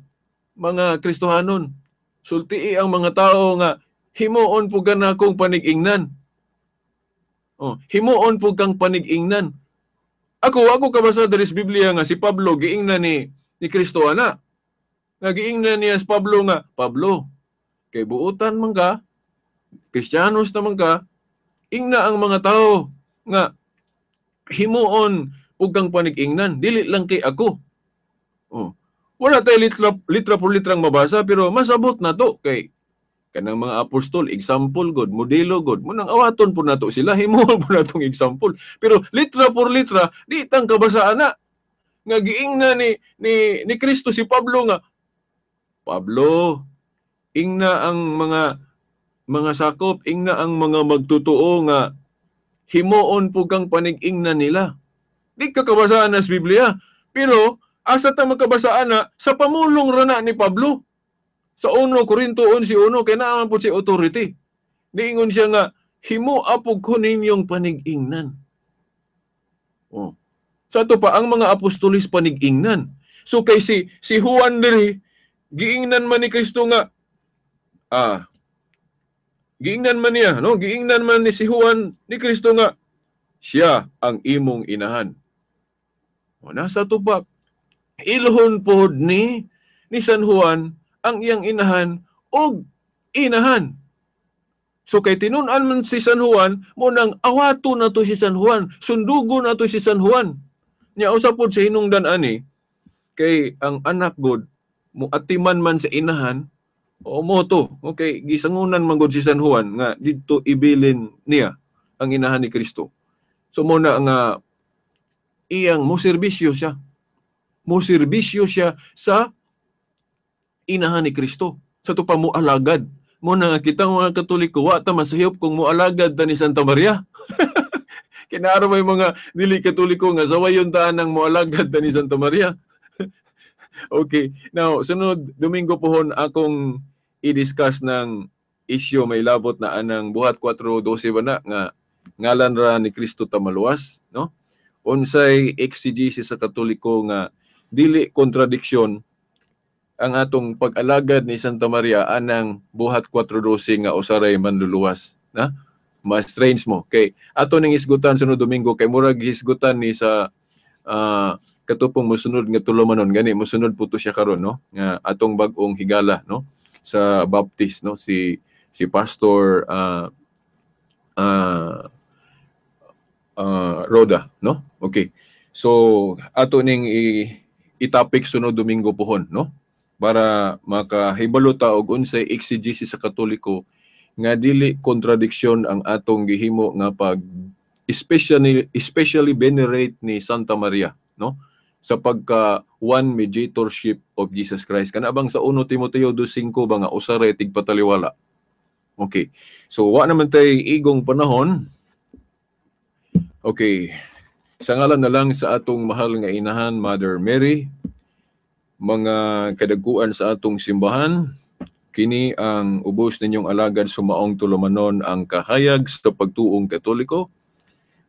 E: mga Kristohanon, sultii ang mga tao nga himuon pug ka na akong panig-ingnan. Oh, himuon pug kang panig-ingnan. Ako kabasa diri sa Biblia nga si Pablo giingnan ni Kristo ana. Nga giingnan niya si Pablo nga, Pablo, kay buutan man ka, Kristiyanos naman ka, ingna ang mga tao nga himuon ug kang panig-ingnan, dili lang kay ako. Oh. Wala tay litra por litrang mabasa pero masabot na to kay kanang mga apostol, example god, modelo god, munang awaton po nato sila, himuon po natong example. Pero litra por litra, di tang kabasaan na. Nga giingna ni Kristo si Pablo nga, Pablo, ingna ang mga sakop, ingna ang mga magtotoo nga himuon po kang panig-ingna nila. Di ka kabasaan na sa Biblia, pero asa ta makabasaan na sa pamulong rana ni Pablo. Sa 1 Corinto 11:1 kay naa man po si authority. Niingon siya nga himo apog ko ninyong panig-ingnan. Oh. Sa ato pa ang mga apostolis panig-ingnan. So kay si Juan diri giingnan man ni Kristo nga giingnan man niya, no? Giingnan man ni si Juan ni Kristo nga siya ang imong inahan. O, nasa ato pa ilhon pod ni San Juan ang iyang inahan og inahan. So kay tinun-an man si San Juan, mo nang awato na to si San Juan, sundugo na to si San Juan. Nya usa pod sa hinungdan ani kay ang anak god mo atiman man sa inahan o mo to. Okay, gisangunan man god si San Juan nga didto ibilin niya ang inahan ni Kristo. So mo na nga iyang mo serbisyo siya. Mo serbisyo siya sa inahan ni Kristo. Sa to pa mo alagad. Mo na nga kitang mga Katoliko, wa ta masahiyop kung mo alagad ta ni Santa Maria. Kinaaro may mga dili Katoliko nga sawayon ta nang moalagad ta ni Santa Maria. Okay. Now, sunod Domingo pohon akong i-discuss ng isyu may labot na anang buhat 4:12 ba na nga ngalan ra ni Kristo ta maluwas, no? Unsay exegesis sa Katoliko nga dili kontradiksyon Ang atong pag-alagad ni Santa Maria anang Buhat 4:12 nga usaray manluluwas na mas strange mo kay ato ning isgutan sunod Domingo, kay murag hisgutan ni sa katupong mosunod nga tulumanon. Gani mosunod po to siya karon, no, nga atong bag-ong higala, no, sa Baptist, no, si si Pastor Roda, no. Okay, so ato ning i-topic sunod Domingo pohon, no, para makahibalo ta og unsay exegesis sa Katoliko nga dili kontradiksyon ang atong gihimo nga pag especially venerate ni Santa Maria, no, sa pagka one mediatorship of Jesus Christ, kana bang sa 1 Timoteo 2:5 ba nga usa ra tigpataliwala. Okay, so wa naman tay igong panahon. Okay, sa ngalan na lang sa atong mahal nga inahan, Mother Mary, mga kadaguan sa atong simbahan, kini ang ubos ninyong alagad sumaong tulumanon, ang Kahayag sa Pagtuong Katoliko,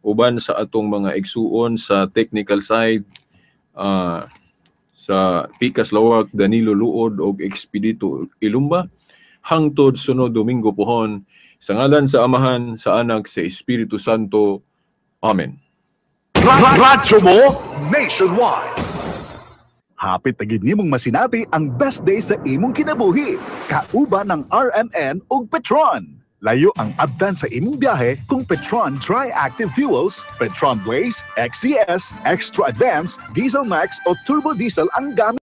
E: uban sa atong mga igsuon sa technical side, sa Pikas Lawak, Danilo Luod og Expedito Ilumba. Hangtod sunod Domingo pohon, sa ngalan sa Amahan, sa Anak, sa Espiritu Santo. Amen.
D: Radyo mo nationwide.
F: Hapit na gid nimong masinati ang best day sa imong kinabuhi. Kauban ng RMN ug Petron. Layo ang abdan sa imong biyahe kung Petron Dry Active Fuels, Petron Blaze, XCS, Extra Advance, Diesel Max o Turbo Diesel ang gamit.